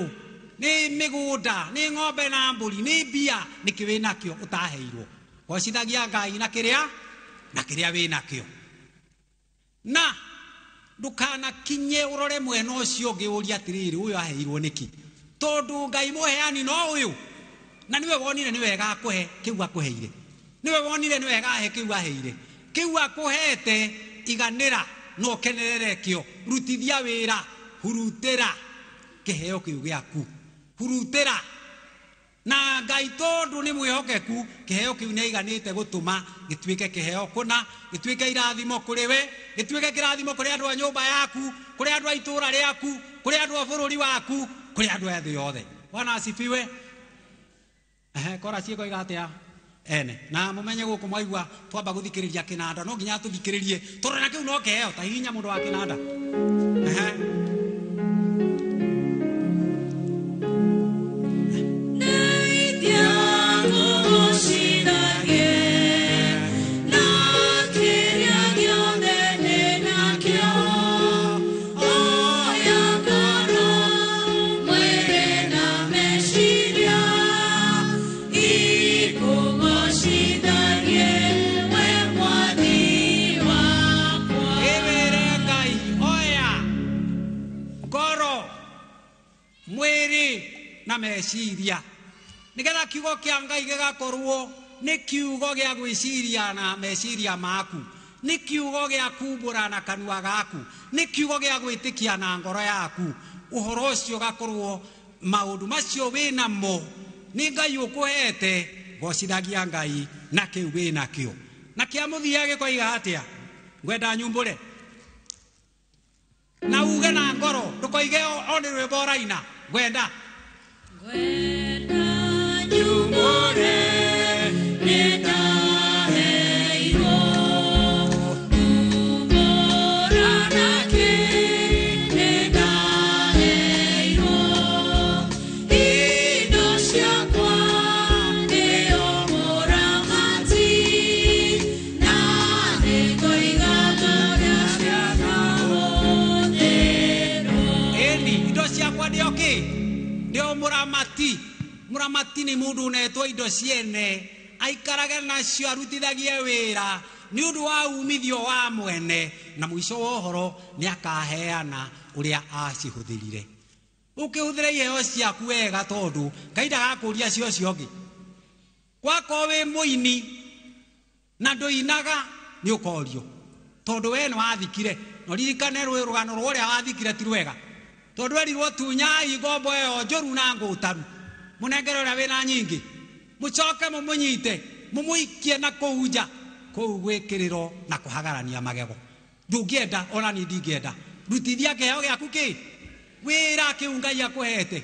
Nĩ mĩgũnda, nĩ ng'ombe na mbũri, nĩ mbia, nĩkĩ wĩ nakĩo ũtaheirwo? Gocithagia Ngai na kĩrĩa wĩ nakĩo. Na ndũkanakinye ũrore mwena ũcio ũngĩ ũrie atĩrĩrĩ, ũyũ aheirwo nĩkĩ? Tondũ Ngai mũheani no ũyũ, na nĩwe wonire nĩ wega akũhe kĩu akũheire, nĩwe wonire nĩ wega ahe kĩu aheire, kĩu akũhete iganĩra na ũkenerere kĩo, rutithia wĩra, hurutĩra kĩheo kĩu gĩaku, hurutĩra. Na Ngai tondũ nĩ mwĩhokeku, kĩheo kĩu nĩ aiganĩte gũtũma gĩtuĩke kĩheo kũna, gĩtuĩke irathimo kũrĩ we, gĩtuĩke kĩrathimo kũrĩ andũ a nyũmba yaku, kũrĩ andũ a itũũra rĩaku, kũrĩ andũ a bũrũri waku, kũrĩ andũ a thĩ yothe. Bwana asifiwe. Kora ciĩko iga atĩa ene na mumenye gũkũ mwaigua twamba gũthikĩrĩria kĩnanda, no nginya tũthikĩrĩrie tondũ na kĩu no kĩheo ta hihinya mũndũ wa kĩnanda. Na meciria nigetha kiugo kia Ngai gĩgakorwo nĩ kiugo gĩa gwĩciria na meciria maku, nĩ kiugo gĩa kumbũra na kanua gaku, nĩ kiugo gĩa gwĩtĩkia na ngoro yaku. Ũhoro ũcio ũgakorwo maũndũ macio wĩnamo nĩ Ngai ũkũhete, gocithagia Ngai na kĩu wĩnakĩo. Na kĩa mũthia gĩkoiga atĩa? Ngwenda nyumbũre na uge na ngoro, ndũkoige o nĩ rwĩmbo ũraina. Ngwenda nyumbũre nĩndaheirwo kumbũra nake, nĩndaheirwo indo ciakwa nĩyo mũramati, na nĩngoiga ngoro ciakwa. Ĩni indo ciakwa nĩo kĩ? Nĩo mũramati. Mũramati nĩ mũndũ ũnetwo indo ciene, aikarage nacio, arutithagie wĩra nĩ ũndũ wa umithio wa mwene, na mũico wa ũhoro nĩ akaheana ũrĩa acihũthĩrire. Ũkĩhũthĩra iheo ciaku wega, tondũ Ngai ndagakũria cio cio ũngĩ. Wakorwo wĩ mũini na ndũinaga nĩ ũkorio, tondũ we nĩ wathikire. Na ũririkane rũgano rwa ũrĩa wathikire ti rwega, tondũ erirwo tunyai ngombo ĩyo njũru na ngũtaru, mũnengere ũrĩa wĩna nyingĩ, mũcoke mũmũnyite mũmũikie na kũu nja, kũu gwĩkĩrĩrwo na kũhagarania magego. Ndũngĩenda, ona niĩ ndingĩenda. Rutithia kĩheo gĩaku kĩ wĩra kĩu Ngai akũhete.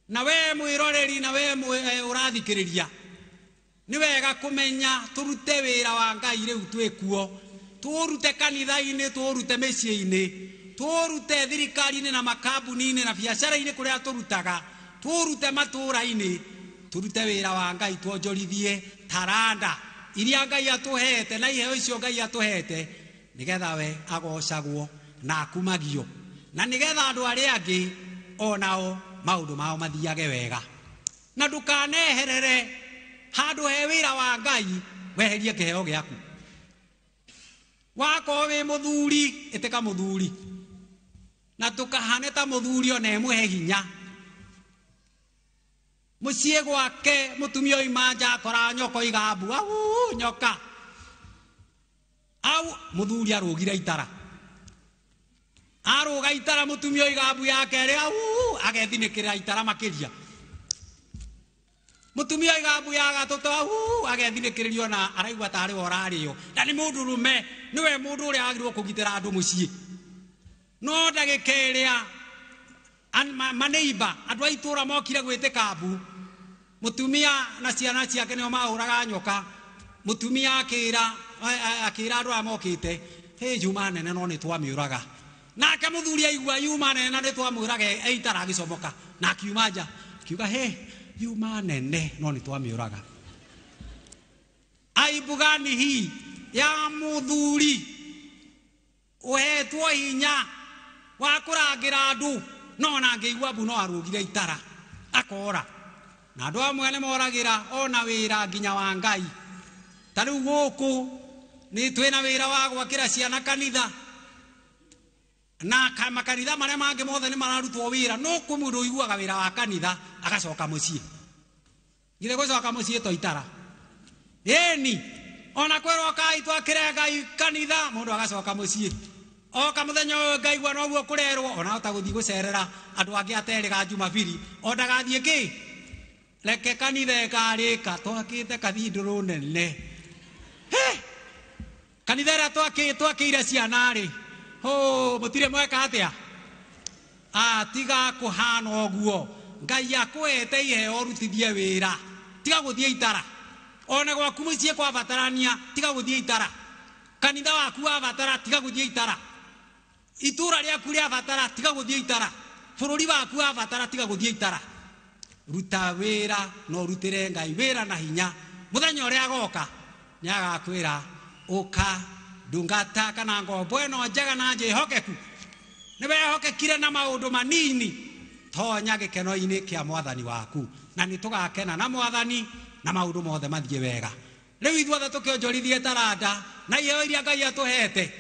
Na we mwĩroreri, na we ũrathikĩrĩria, nĩ wega kũmenya tũrute wĩra wa Ngai rĩu twĩkuo, tũũrute kanitha-inĩ, tũũrute mĩciĩ-inĩ, tũũrute thirikari-inĩ na makambuni-inĩ na biacara-inĩ kũrĩa tũrutaga, tũũrute matũũra-inĩ, tũrute wĩra wa Ngai, tuonjorithie taranda iria Ngai atũhete na iheo icio Ngai atũhete, nĩgetha we agocagwo na akumagio, na nĩgetha andũ arĩa angĩ onao maũndũ mao mathiage wega. Na ndũkaneherere handũ he wĩra wa Ngai weherie kĩheo gĩaku. Wakorwo wĩ mũthuri, ĩtĩka mũthuri, na tũkahane ta mũthuri ona ĩmũhe hinya. Mũciĩ gwake mũtumia oima nja akora nyoka igambu, au nyoka, au mũthuri arũgire itara, arũga itara, mũtumia oiga mbu ya kerĩ, au agethinĩkĩra itara makĩria. Mũtumia oiga mbu ya gatatũ, au agethinĩkĩrĩrio na araigua tarĩ we ũrarĩo. Na nĩ mũndũ rũme, nĩwe mũndũ ũrĩa wagĩrĩirwo kũgitĩra andũ mũciĩ. No ndagĩka ĩrĩa maneiba andũ a itũũra mokire gwĩtĩka mbu, mũtumia na ciana ciake nĩo mahũraga nyoka. Mũtumia akĩra andũ arĩa mokĩte, hĩ yuma nene no nĩ twamĩũraga. Nake mũthuri aigua yuma nene na nĩ twamwĩraga eitara agĩcomoka, na akiuma nja akiuga hĩ yuma nene no nĩ twamĩũraga. Aibu gani hii ya mũthuri ũhetwo hinya wa kũrangĩra andũ, No ona angĩigua mbu no arũgire itara akora. Na andũ amwe nĩ moragĩra ona wĩra nginya wa Ngai. Ta rĩu gũkũ nĩ twĩna wĩra wa gwakĩra ciana kanitha. Na makanitha marĩa mangĩ mothe nĩ mararutwo wĩra, no kwĩ mũndũ ũiguaga wĩra wa kanitha agacoka mũciĩ. Githĩ gũcoka mũciĩ to itara. Ĩni ona kwĩrwo kai twakĩre Ngai kanitha, mũndũ agacoka mũciĩ. Oka mũthenya ũyũ ngaigua noguo kũrerwo, ona hota gũthiĩ gũcerera andũ angĩ aterĩga Jumabiri, o ndagathiĩ kĩ? Reke kanitha ĩkarĩka, twakĩte kathindũrũ nene. He! Kanitha ĩrĩa twakĩire ciana rĩ, hũ, mũtirĩ mweka atĩa? Tiga kũhana ũguo. Ngai akũhete iheo ũrutithie wĩra. Tiga gũthiĩ itara. Ona gwaku mũciĩ kwabatarania, tiga gũthiĩ itara. Kanitha waku wabatara, tiga gũthiĩ itara. Itũra rĩaku rĩabatara, tiga gũthiĩ itara. Bũrũri waku wabatara, tiga gũthiĩ itara. Ruta wĩra na ũrutĩre Ngai wĩra na hinya. Mũthenya ũrĩa agoka nĩ agakwĩra ũka ndungata kana ngombo ĩno njega na njĩhokeku. Nĩ wehokekire na maũndũ manini, tonya gĩkeno-inĩ kĩa mwathani waku. Na nĩ tũgakena na mwathani na maũndũ mothe mathiĩ wega. Rĩu ithuothe tũkĩonjorithie taranda na iheo iria Ngai atũhete.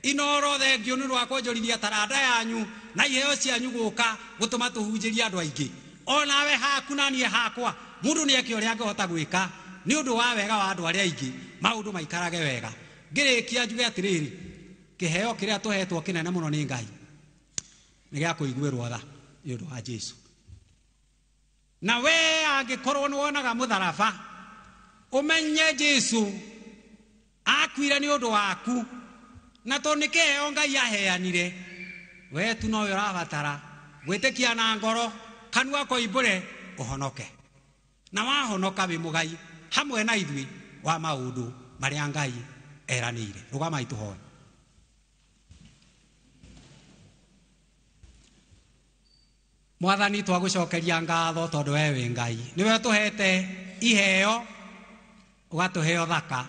Inoro thengio nĩ rwa kuonjorithia taranda yanyu na iheo cianyu gũka gũtũma tũhunjĩrie andũ aingĩ. Onawe haku na niĩ hakwa, mũndũ nĩ eke ũrĩa angĩhota gwĩka nĩ ũndũ wa wega wa andũ arĩa aingĩ, maũndũ maikarage wega. Ngĩrĩkia njuge atĩrĩrĩ, kĩheo kĩrĩa tũhetwo kĩnene mũno nĩ Ngai nĩ gĩa kũiguĩrwo tha nĩ ũndũ wa Jesũ. Na we angĩkorwo nĩ wonaga mũtharaba, ũmenye Jesũ akuire nĩ ũndũ waku, na tondũ nĩ kĩheo Ngai aheanire, we tu nowe ũrabatara gwĩtĩkia na ngoro, kanua koimbũre ũhonoke. Na wahonoka wĩ mũgai hamwe na ithuĩ wa maũndũ marĩa Ngai eranĩire. Rũgamai tũhoe. Mwathani, twagũcokeria ngatho tondũ we wĩ Ngai. Nĩwe ũtũhete iheo, ũgatũhe ũthaka,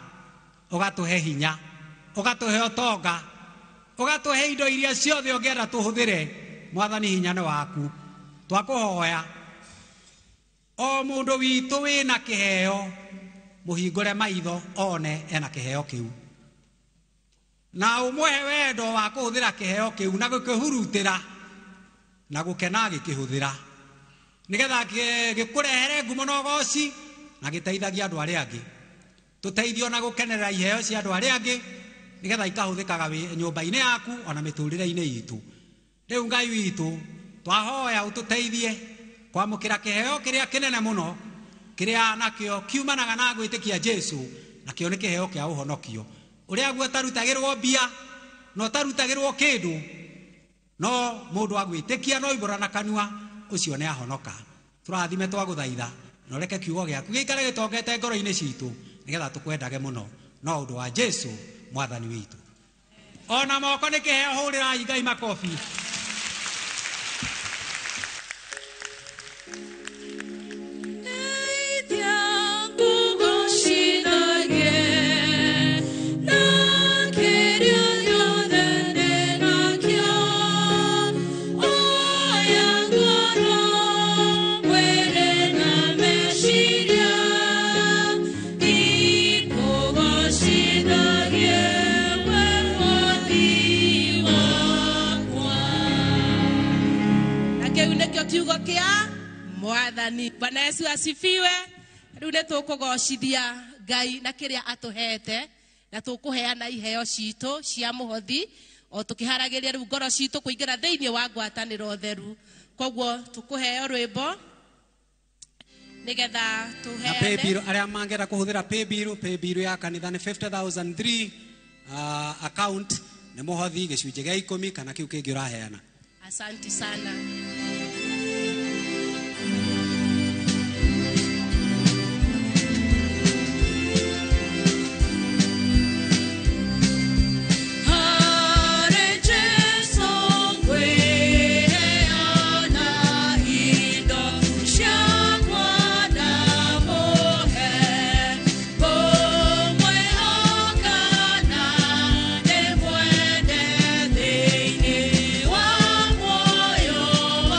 ũgatũhe hinya, ũgatũhe ũtonga, ũgatũhe indo iria ciothe ũngĩenda tũhũthĩre. Mwathani, hinya nĩ waku. Twakũhoya o mũndũ witũ wĩna kĩheo, mũhingũre maitho one ena kĩheo kĩu, na ũmũhe wendo wa kũhũthĩra kĩheo kĩu na gũkĩhurutĩra na gũkena gĩkĩhũthĩra, nĩgetha gĩkũrehere ngumo na ũgoci na gĩteithagie andũ arĩa angĩ. Tũteithio na gũkenerera iheo cia andũ arĩa angĩ, nĩgetha ikahũthĩkaga nyũmba-inĩ yaku ona mĩtũrĩre-inĩ itũ. Rĩu Ngai witũ, twahoya ũtũteithie kwamũkĩra kĩheo kĩrĩa kĩnene mũno, kĩrĩa nakĩo kiumanaga na gwĩtĩkia Jesũ, nakĩo nĩ kĩheo kĩa ũhonokio, ũrĩa guo ũtarutagĩrwo mbia na ũtarutagĩrwo kĩndũ, no mũndũ agwĩtĩkia no imbũra na kanua, ũcio nĩ ahonoka. Tũrathime twagũthaitha, na ũreke kiugo gĩaku gĩikare gĩtongete ngoro-inĩ citũ, nĩgetha tũkwendage mũno, no ũndũ wa Jesũ mwathani witũ. Ona moko nĩ kĩheo, hũrĩrai Ngai makobi. Kiugo kia mwathani. Bwana Yesu asifiwe. Riu nĩ tũkũgocithia Ngai na kĩrĩa atũhete, na tũkũheana iheo citũ cia mũhothi o tũkĩharagĩria rĩu ngoro citũ kũingĩra thĩinĩ wa ngwatanĩro theru. Koguo tũkũheo rwĩmbo nĩgetha tũheane. Paybill, arĩa mangĩenda kũhũthĩra paybill, paybill ya kanitha nĩ 50,003, account nĩ mũhothi gĩcunjĩ gĩa 10 kana kĩu kĩngĩ ũraheana. Asante sana. Wa moyo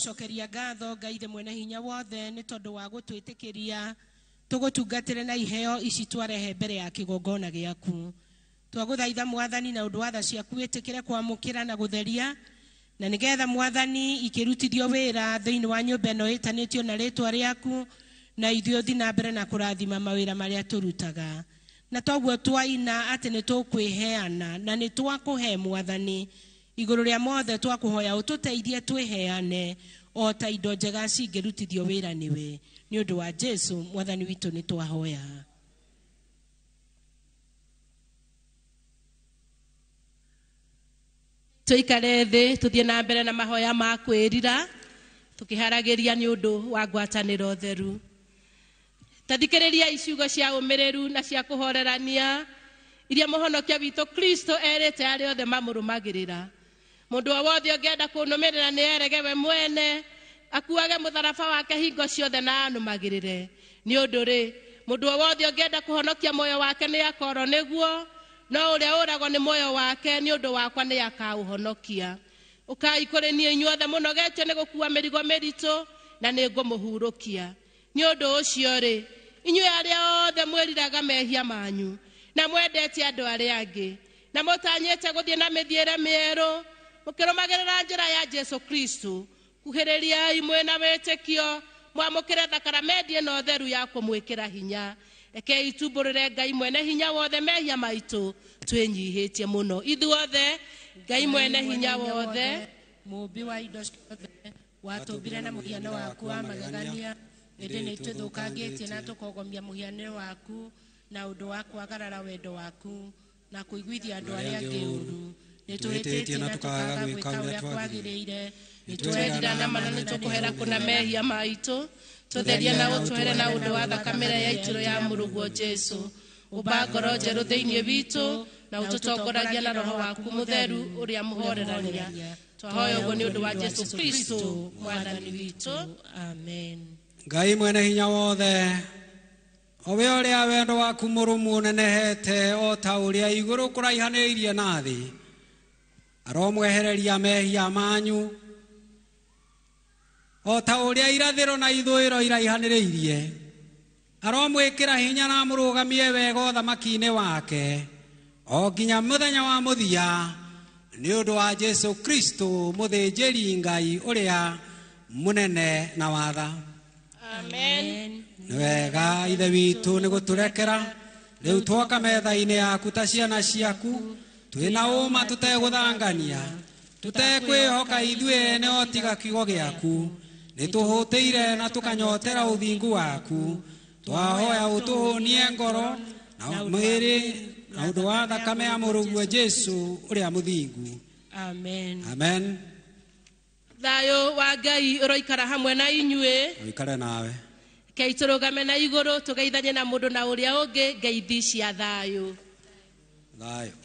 Nĩtwagũcokeria ngatho Ngai ithe mwene hinya wothe nĩ tondũ wa gũtwĩtĩkĩria tũgũtungatĩre na iheo ici twarehe mbere ya kĩgongona gĩaku. Twagũthaitha Mwathani na ũndũ wa tha ciaku wĩtĩkĩre kwamũkĩra na gũtheria, na nĩgetha Mwathani ikĩrutithio wĩra thĩinĩ wa nyũmba ĩno ĩtanĩtio na rĩtwa rĩaku, na ithuĩ ũthiĩ na mbere na kũrathima mawĩra marĩa tũrutaga. Na toguo twaina atĩ nĩ tũkwĩheana na nĩ twakũhe Mwathani igũrũ rĩa mothe, twakũhoya ũtũteithie twĩheane o ta indo njega cingĩrutithio wĩra nĩwe. Nĩ ũndũ wa Jesu Mwathani witũ nĩ twahoya. Tũikare thĩ tũthiĩ na mbere na mahoya ma kwĩrira tũkĩharagĩria nĩ ũndũ wa ngwatanĩro theru. Tathikĩrĩria iciugo cia ũmĩrĩru na cia kũhorerania iria mũhonokia witũ Kristo erĩte arĩa othe mamũrũmagĩrĩra. Mũndũ o wothe ũngĩenda kũnũmĩrĩra nĩ erege we mwene, akuage mũtharaba wake hingo ciothe na anũmagĩrĩre. Nĩ ũndũ rĩ, mũndũ o wothe ũngĩenda kũhonokia muoyo wake nĩ akorwo nĩguo, no ũrĩa ũragwo nĩ muoyo wake nĩ ũndũ wakwa nĩ akaũhonokia. Ũkai kũrĩ niĩ inyuothe mũnogetio nĩ gũkua mĩrigo mĩritũ, na nĩ ngũmũhurũkia. Nĩ ũndũ ũcio rĩ, inyuĩ arĩa othe mwĩriraga mehia manyu na mwendete andũ arĩa angĩ na mũtanyĩte gũthiĩ na mĩthiĩre mĩerũ mũkĩrũmagĩrĩra njĩra ya Jesu Kristo, kuhĩrĩriai mwĩna wĩtĩkio mwamũkĩre thakaramendi ĩno theru ya kũmwĩkĩra hinya. Rekei tumbũrĩre Ngai mwene hinya wothe mehia maitũ twĩnyihĩtie mũno. Ithuothe Ngai mwene hinya wothe, mũũmbi wa indo ciothe, watũmbire na mũhiano waku wa magegania, ĩndĩ nĩ twĩthũkangĩtie na tũkogomia mũhianĩre waku na ũndũ wa kwagarara wendo waku na kũiguithia andũ arĩa angĩ ũru. Nĩ tũhĩtĩtie na tũkaga gwĩka ũrĩa kwagĩrĩire, nĩ tũrerira na mana nĩ tũkũhera kũna mehia maitũ, tũtherie na ũtũhere na ũndũ wa thakame ya itũrũ ya mũrũguo Jesu. Ũmba ngoro njerũ thĩinĩ witũ na ũtũtongoragia na roho waku mũtheru ũrĩa mũhorerania. Twahoya ũguo nĩ ũndũ wa Jesu Kristo Mwathani witũ. Amen. Ngai mwene hinya wothe, o we ũrĩa wendo waku mũrũmu ũnenehete o ta ũrĩa igũrũ kũraihanĩirie na thĩ, aromwehereria mehia manyu o ta ũrĩa irathĩro na ithũĩro iraihanĩrĩirie. Aromwĩkĩra hinya na amũrũgamie wega ũthamaki-inĩ wake o nginya mũthenya wa mũthia, nĩ ũndũ wa Jesu Kristo mũthĩnjĩri Ngai ũrĩa mũnene na watha. Amen. Nĩ wega Ithe witũ nĩ gũtũrekera rĩu twoka metha-inĩ yaku ta ciana ciaku, twĩna ũma tũtegũthangania, tũtekwĩhoka ithuĩ ene o tiga kiugo gĩaku. Nĩ tũhũtĩire na tũkanyotera ũthingu waku, twahoya ũtũhũnie ngoro na mwĩrĩ na ũndũ wa thakame ya mũrũguo Jesu ũrĩa mũthingu. Amen. Amen. Thayũ wa Ngai ũroikara hamwe na inyuĩ. Ũikare nawe. Rekei tũrũgame na igũrũ tũgeithanie na mũndũ na ũrĩa ũngĩ ngeithi cia thayũ. Thayũ,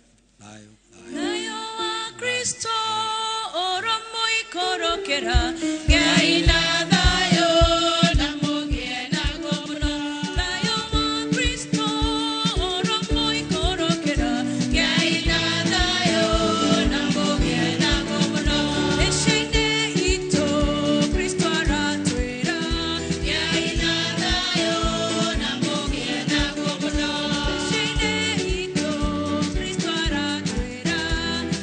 thayũ. Thayũ wa Kristo ũromũikũrũkĩra, Ngai na thayũ na mũgĩe naguo mũno. Thayũ wa Kristo ũromũikũrũkĩra, Ngai na thayũ na mũgĩe naguo mũno. Mĩciĩ-inĩ itũ Kristo aratwĩra, Ngai na thayũ na mũgĩe naguo mũno. Mĩciĩ-inĩ itũ Kristo aratwĩra,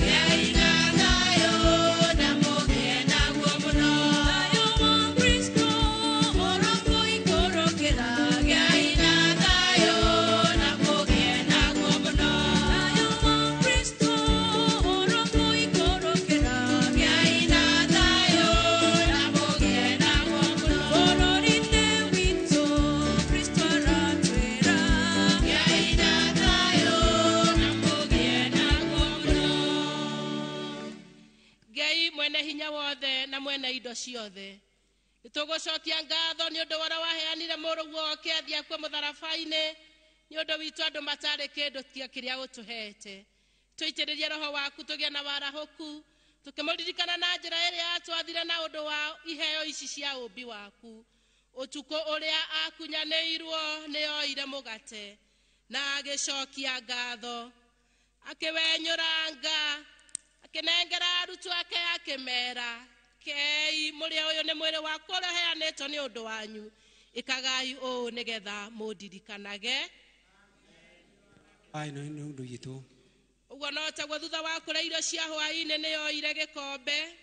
Ngai na thayũ na mũgĩe naguo mũno. Thayũ wa Kristo ũromũikũrũkĩra, Ngai na thayũ na mũgĩe naguo mũno. Thayũ wa Kristo ũromũikũrũkĩra, Ngai na thayũ na mũgĩe naguo mũno. Bũrũri-inĩ witũ Kristo aratwĩra, Ngai na thayũ na mũgĩe naguo mũno. Ngai mwene hinya wothe na mwene indo ciothe, nĩtũgũcokia ngatho nĩ ũndũ wa ũrĩa waheanire mũrũguo oke athiĩ akue mũtharaba-inĩ nĩ ũndũ witũ andũ matarĩ kĩndũ tiga kĩrĩa ũtũhete. Tũitĩrĩrie roho waku tũgĩe na warahũku, tũkĩmũririkana na njĩra ĩrĩa atwathire na ũndũ wa iheo ici cia ũmbi waku. Ũtukũ ũrĩa akunyanĩirwo nĩ oire mũgate na agĩcokia ngatho, akĩwenyũranga, akĩnengera arutwo ake akĩmera, Rekei mũrĩe ũyũ nĩ mwĩrĩ wakwa ũrĩa ũheanĩtwo nĩ ũndũ wanyu. Ĩkagai ũũ nĩgetha mũndirikanage. Ai no nĩ ũndũ witũ. Ũguo no taguo thutha wa kũrĩa irio cia hwaĩ-inĩ nĩyoire gĩkombe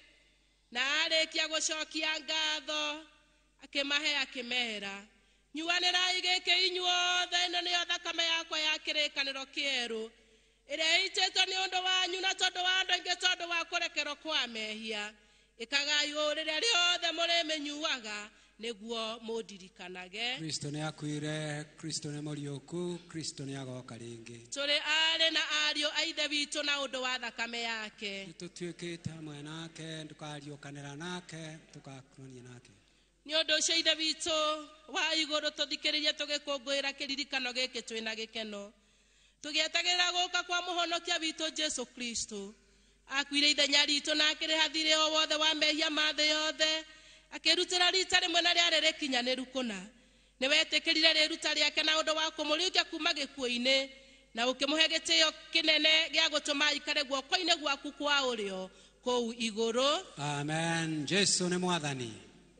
na arĩkia gũcokia ngatho akĩmahe akĩmera, nyuanĩrai gĩkĩ inyuothe, ĩno nĩyo thakame yakwa ya kĩrĩkanĩro kĩerũ ĩrĩa ĩitĩtwo nĩ ũndũ wanyu na tondũ wa andũ aingĩ tondũ wa kũrekerwo kwa mehia. Ĩkagai ũũ rĩrĩa rĩothe mũrĩmĩnyuaga nĩguo mũndirikanage. Kristo nĩ akuire, Kristo nĩ mũriũku, Kristo nĩ agoka rĩngĩ. Tũrĩ aarĩ na ariũ a Ithe witũ na ũndũ wa thakame yake. Nĩtũtuĩkĩte hamwe nake, tũkariũkanĩra nake, tũgakuania nake. Nĩ ũndũ ũcio Ithe witũ wa igũrũ tũthikĩrĩrie tũgĩkũngũĩra kĩririkano gĩkĩ twĩna gĩkeno, tũgĩetagĩrĩra gũka kwa mũhonokia witũ Jesũ Kristo. Akuire ithenya ritũ na akĩrĩha thirĩ o wothe wa mehia ma thĩ yothe, akĩrutĩra rita rĩmwe na rĩarĩ rĩkinyanĩru kũna. Nĩwetĩkĩrire rĩruta rĩake na ũndũ wa kũmũriũkia kuma gĩkuũ-inĩ na ũkĩmũhe gĩtĩo kĩnene gĩa gũtũma aikare guoko-inĩ gwaku kwa ũrĩo kũu igũrũ. Amen. Jesu nĩ mwathani.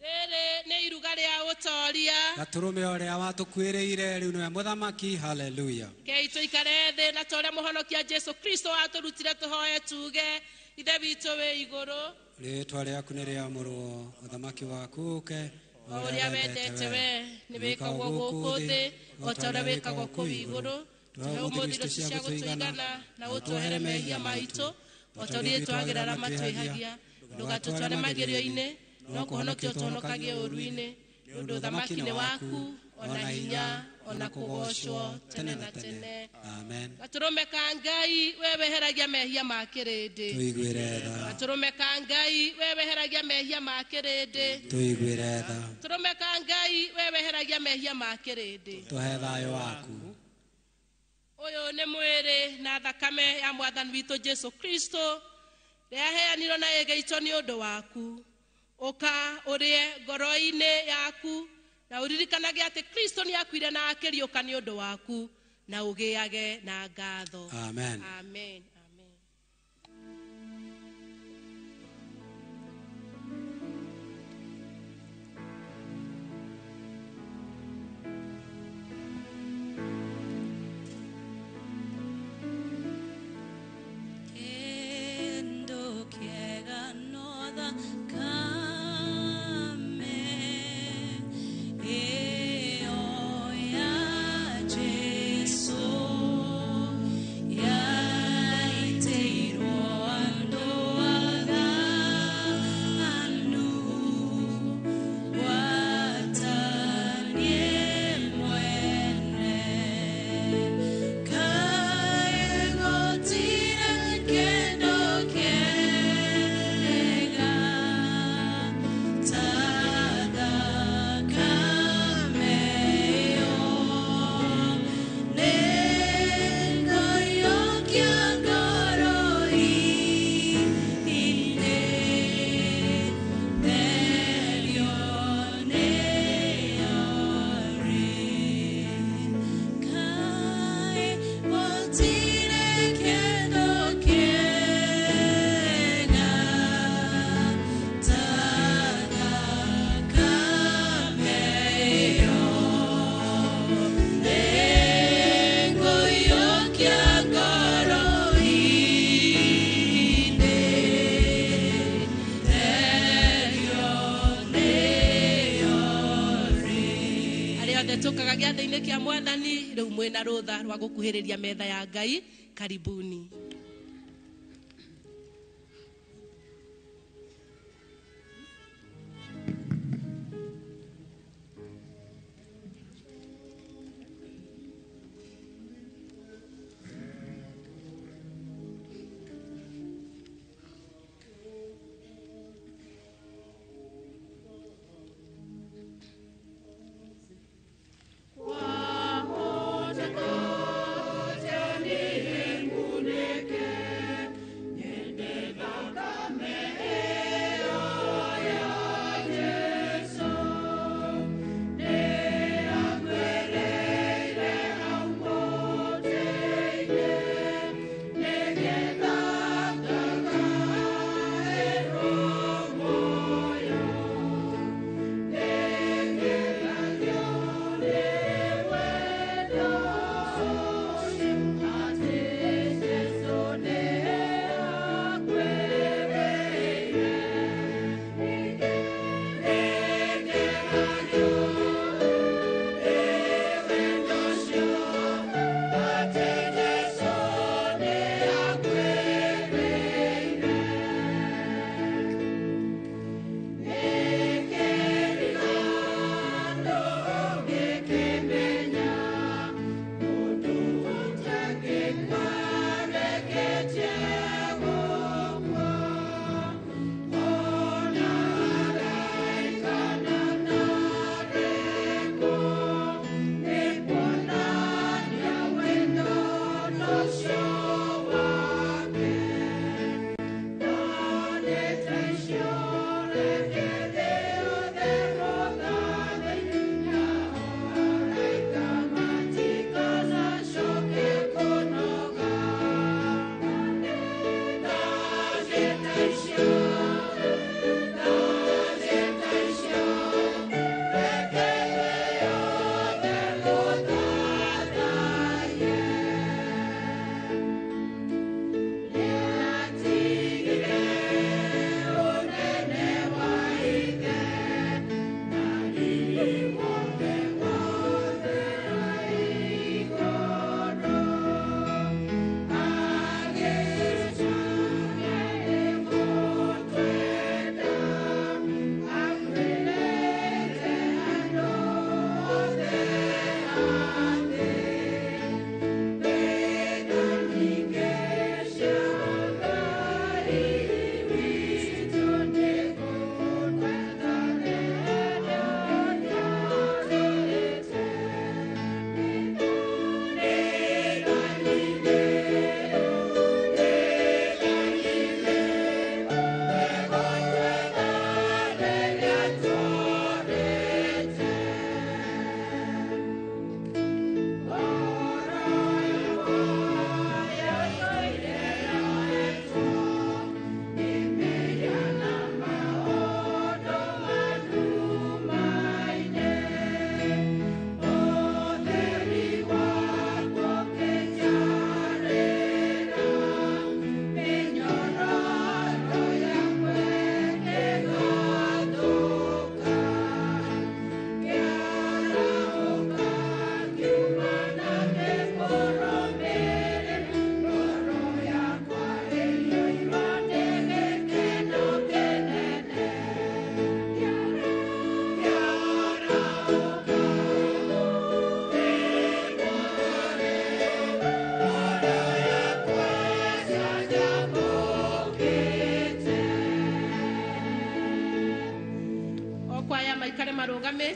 Rĩrĩ nĩ iruga rĩa ũtoria. Gatũrũme ũrĩa watũkuĩrĩire rĩu nĩwe mũthamaki. Haleluya. Kei tũikare thĩ na ta ũrĩa mũhonokia Jesũ Kristo atũrutire tũhoe tuge, Ithe witũ wĩ igũrũ, rĩĩtwa rĩaku nĩ rĩamũrwo, ũthamaki waku ũũke, o ũrĩa wendete we nĩ wĩkagwo gũkũ thĩ o ta ũrĩa wĩkagwo kũu igũrũ. Tũhe ũmũthĩ irio cia gũtũigana na ũtuohere mehia maitũ o ta ũrĩa twagĩra arĩa matwĩhagia. Ndũgatũtware magerio-inĩ, no kũhonokia ũtũhonokagie ũũru-inĩ, nĩ ũndũ ũthamaki nĩ waku, ona hinya, ona kũgoocwo tene na tene. Amen. Gatũrũme ka Ngai, we weheragia mehia ma kĩrĩndĩ. Tũiguĩre tha. Gatũrũme ka Ngai, we weheragia mehia ma kĩrĩndĩ. Tũiguĩre tha. Gatũrũme ka Ngai, we weheragia mehia ma kĩrĩndĩ. Tũhe thayũ waku. Ũyũ nĩ mwĩrĩ na thakame ya mwathani witũ Jesũ Kristo rĩaheanirwo na ĩgĩitwo nĩ ũndũ waku. Ũka ũrĩe ngoro-inĩ yaku na ũririkanage atĩ Kristo nĩ akuire na akĩriũka nĩ ũndũ waku, na ũgĩage na ngatho. Amen. Amen. Amen. Kendo kiega no thakame ĩyo ya Jesũ yaitĩirwo andũ aganu, gwatanie mwene kaĩ gũtirĩ kĩndũ kĩega ta thakame ĩyo. Nĩngũiyũkia ngoro-inĩ, therio nĩyo rĩ. Kaĩ gũtirĩ kĩndũ kĩega ta thakame ĩyo. Nĩngũiyũkia ngoro-inĩ, therio nĩyo rĩ. Arĩa othe tũkaga gĩathĩ-inĩ kĩa mwathani rĩu mwĩna rũtha rwa gũkuhĩrĩria metha ya Ngai, karibuni. Kwa hoja kote ni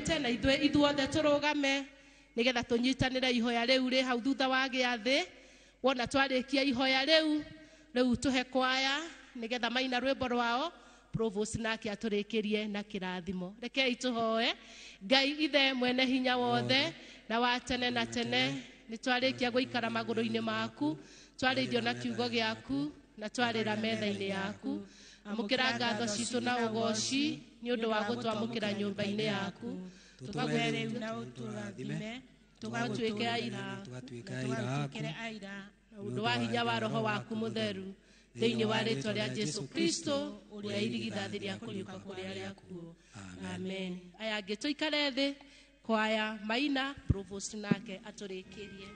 Tũrũgamĩte na ithuĩ ithuothe tũrũgame nĩgetha tũnyitanĩre ihoya rĩu rĩ hau thutha wa gĩathĩ. Wona twarĩkia ihoya rĩu, rĩu tũhe kwaya nĩgetha maina rwĩmbo rwao, Provost nake atũrĩkĩrie na kĩrathimo. Rekei tũhoe. Ngai ithe mwene hinya wothe na wa tene na tene, nĩ twarĩkia gũikara magũrũ-inĩ maku, twarĩithio na kiugo gĩaku na twarĩra metha-inĩ yaku. Amũkĩra ngatho citũ na ũgoci nĩ ũndũ wa gũtwamũkĩra nyũmba-inĩ yaku. Tũtũhe rĩu na ũtũrathime, Tũgatuĩke aira tũgatuĩkĩre aira na ũndũ wa hinya wa Roho waku mũtheru, thĩinĩ wa rĩtwa rĩa Jesu Kristo ũrĩa irigithathi rĩa kũriũka kũrĩ arĩa akuũ. Amen. Aya angĩ tũikare thĩ, kwaya maina, Provost nake atũrĩkĩrie.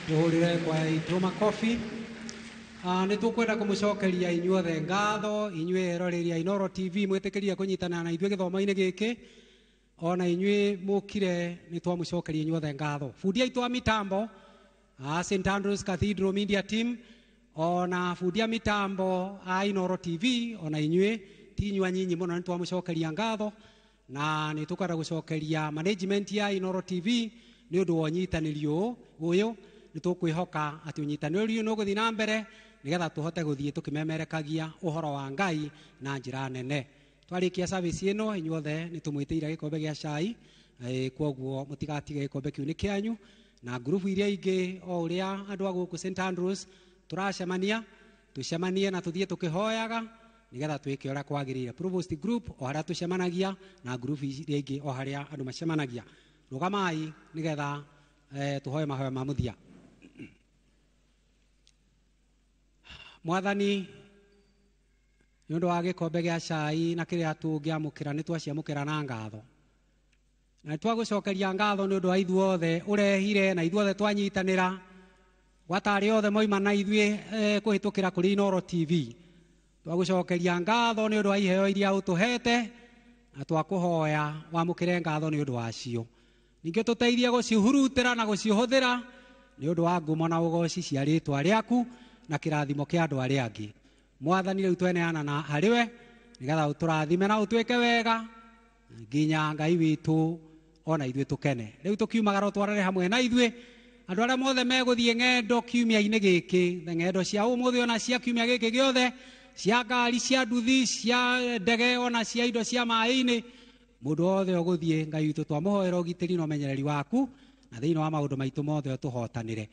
Tuhurire kwa itũ makobi. Nĩ tũkwenda kũmũcokeria inyuothe ngatho, inyuĩ eroreri a Inooro TV mwĩtĩkĩrie kũnyitana na ithuĩ gĩthomo-inĩ gĩkĩ, ona inyuĩ mũkire nĩ twamũcokeria inyuothe ngatho. Bundi aitũ a mitambo a St Andrews Cathedral Media Team, ona bundi a mitambo a Inooro TV, ona inyuĩ Ti inyuĩ anyinyi mũno, nĩ twamũcokeria ngatho na nĩ tũkwenda gũcokeria management ya Inooro TV nĩ ũndũ wa ũnyitanĩri ũyũ. Nĩ tũkwĩhoka atĩ ũnyitanĩri ũyũ nĩ ũgũthiĩ na mbere nĩgetha tũhote gũthiĩ tũkĩmemerekagia ũhoro wa Ngai na njĩra nene. Twarĩkia service ĩno, inyuothe nĩ tũmwĩtĩire gĩkombe gĩa cai, kwoguo mũtigatige gĩkombe kĩu nĩ kĩanyu na ngurubu iria ingĩ. O ũrĩa andũ a gũkũ St Andrews tũracemania, tũcemanie na tũthiĩ tũkĩhoyaga nĩgetha twĩke ũrĩa kwagĩrĩire. Provost group o harĩa tũcemanagia na ngurubu iria ingĩ, o harĩa andũ macemanagia, rũgamai nĩgetha tũhoe mahoya ma mũthia. Mwathani, nĩ ũndũ wa gĩkombe gĩa cai na kĩrĩa tũngĩamũkĩra, nĩ twaciamũkĩra na ngatho na nĩ twagũcokeria ngatho nĩ ũndũ wa ithuothe ũrehire na ithuothe twanyitanĩra, gwata arĩa othe moima na ithuĩ kũhĩtũkĩra kũrĩ Inooro TV. Twagũcokeria ngatho nĩ ũndũ wa iheo iria ũtũhete na twakũhoya wamũkĩre ngatho nĩ ũndũ wacio. Ningĩ tũteithie gũcihurutĩra na gũcihũthĩra nĩ ũndũ wa ngumo na ũgoci cia rĩtwa rĩaku na kĩrathimo kĩa andũ arĩa angĩ. Mwathani, rĩu tweneana na harĩwe nĩgetha ũtũrathime na ũtwĩke wega nginya Ngai witũ ona ithuĩ tũkene. Rĩu tũkiumagara, ũtwarane hamwe na ithuĩ. Andũ arĩa mothe megũthiĩ ng'endo kiumia-inĩ gĩkĩ, ng'endo cia ũmũthĩ ona cia kiumia gĩkĩ gĩothe, cia ngari, cia nduthi, cia ndege, ona cia indo cia maĩ-inĩ, mũndũ wothe ũgũthiĩ, Ngai witũ, twamũhoera ũgitĩri na ũmenyereri waku na thĩinĩ wa maũndũ maitũ mothe ũtũhotanĩre.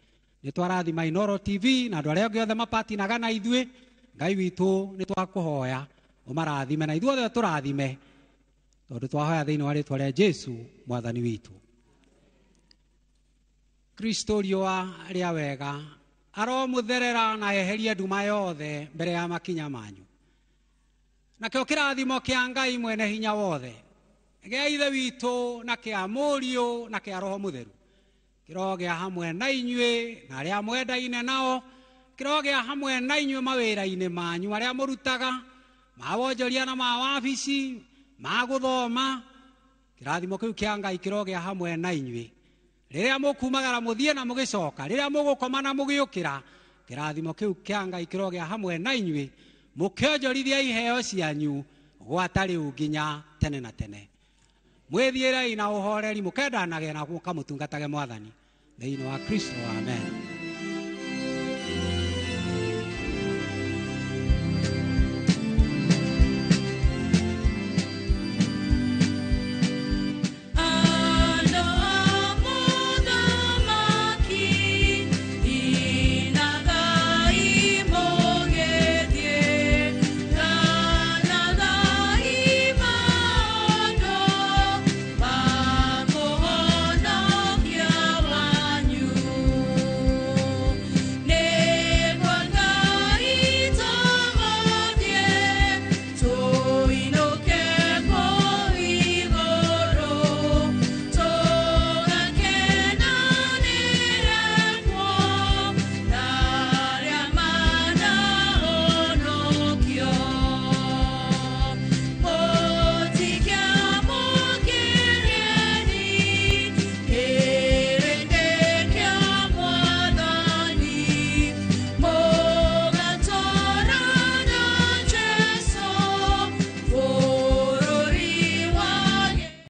Nĩ twarathima Inooro TV na andũ arĩa angĩ othe mapatinaga na ithuĩ. Ngai witũ, nĩ twakũhoya ũmarathime na ithuothe tũrathime, tondũ twahoya thĩinĩ wa rĩtwa rĩa Jesu Mwathani witũ. Kristo riũa rĩa wega aromũtherera na eherie nduma yothe mbere ya makinya manyu. Nakĩo kĩrathimo kĩa Ngai mwene hinya wothe, gĩa Ithe witũ na kĩa Mũriũ na kĩa Roho Mũtheru, kĩrogĩa hamwe na inyuĩ na arĩa mwendaine nao, kĩrogĩa hamwe na inyuĩ mawĩra-inĩ manyu arĩa mũrutaga, ma wonjoria na ma wabici, ma gũthoma. Kĩrathimo kĩu kĩa Ngai kĩrogĩa hamwe na inyuĩ rĩrĩa mũkumagara mũthiĩ na mũgĩcoka, rĩrĩa mũgũkoma na mũgĩũkĩra. Kĩrathimo kĩu kĩa Ngai kĩrogĩa hamwe na inyuĩ mũkĩonjorithia iheo cianyu gwata rĩu nginya tene na tene. Mwĩthiĩrei na ũhoreri, mũkendanage na mũkamũtungatage Mwathani thĩinĩ wa Kristo. Amen.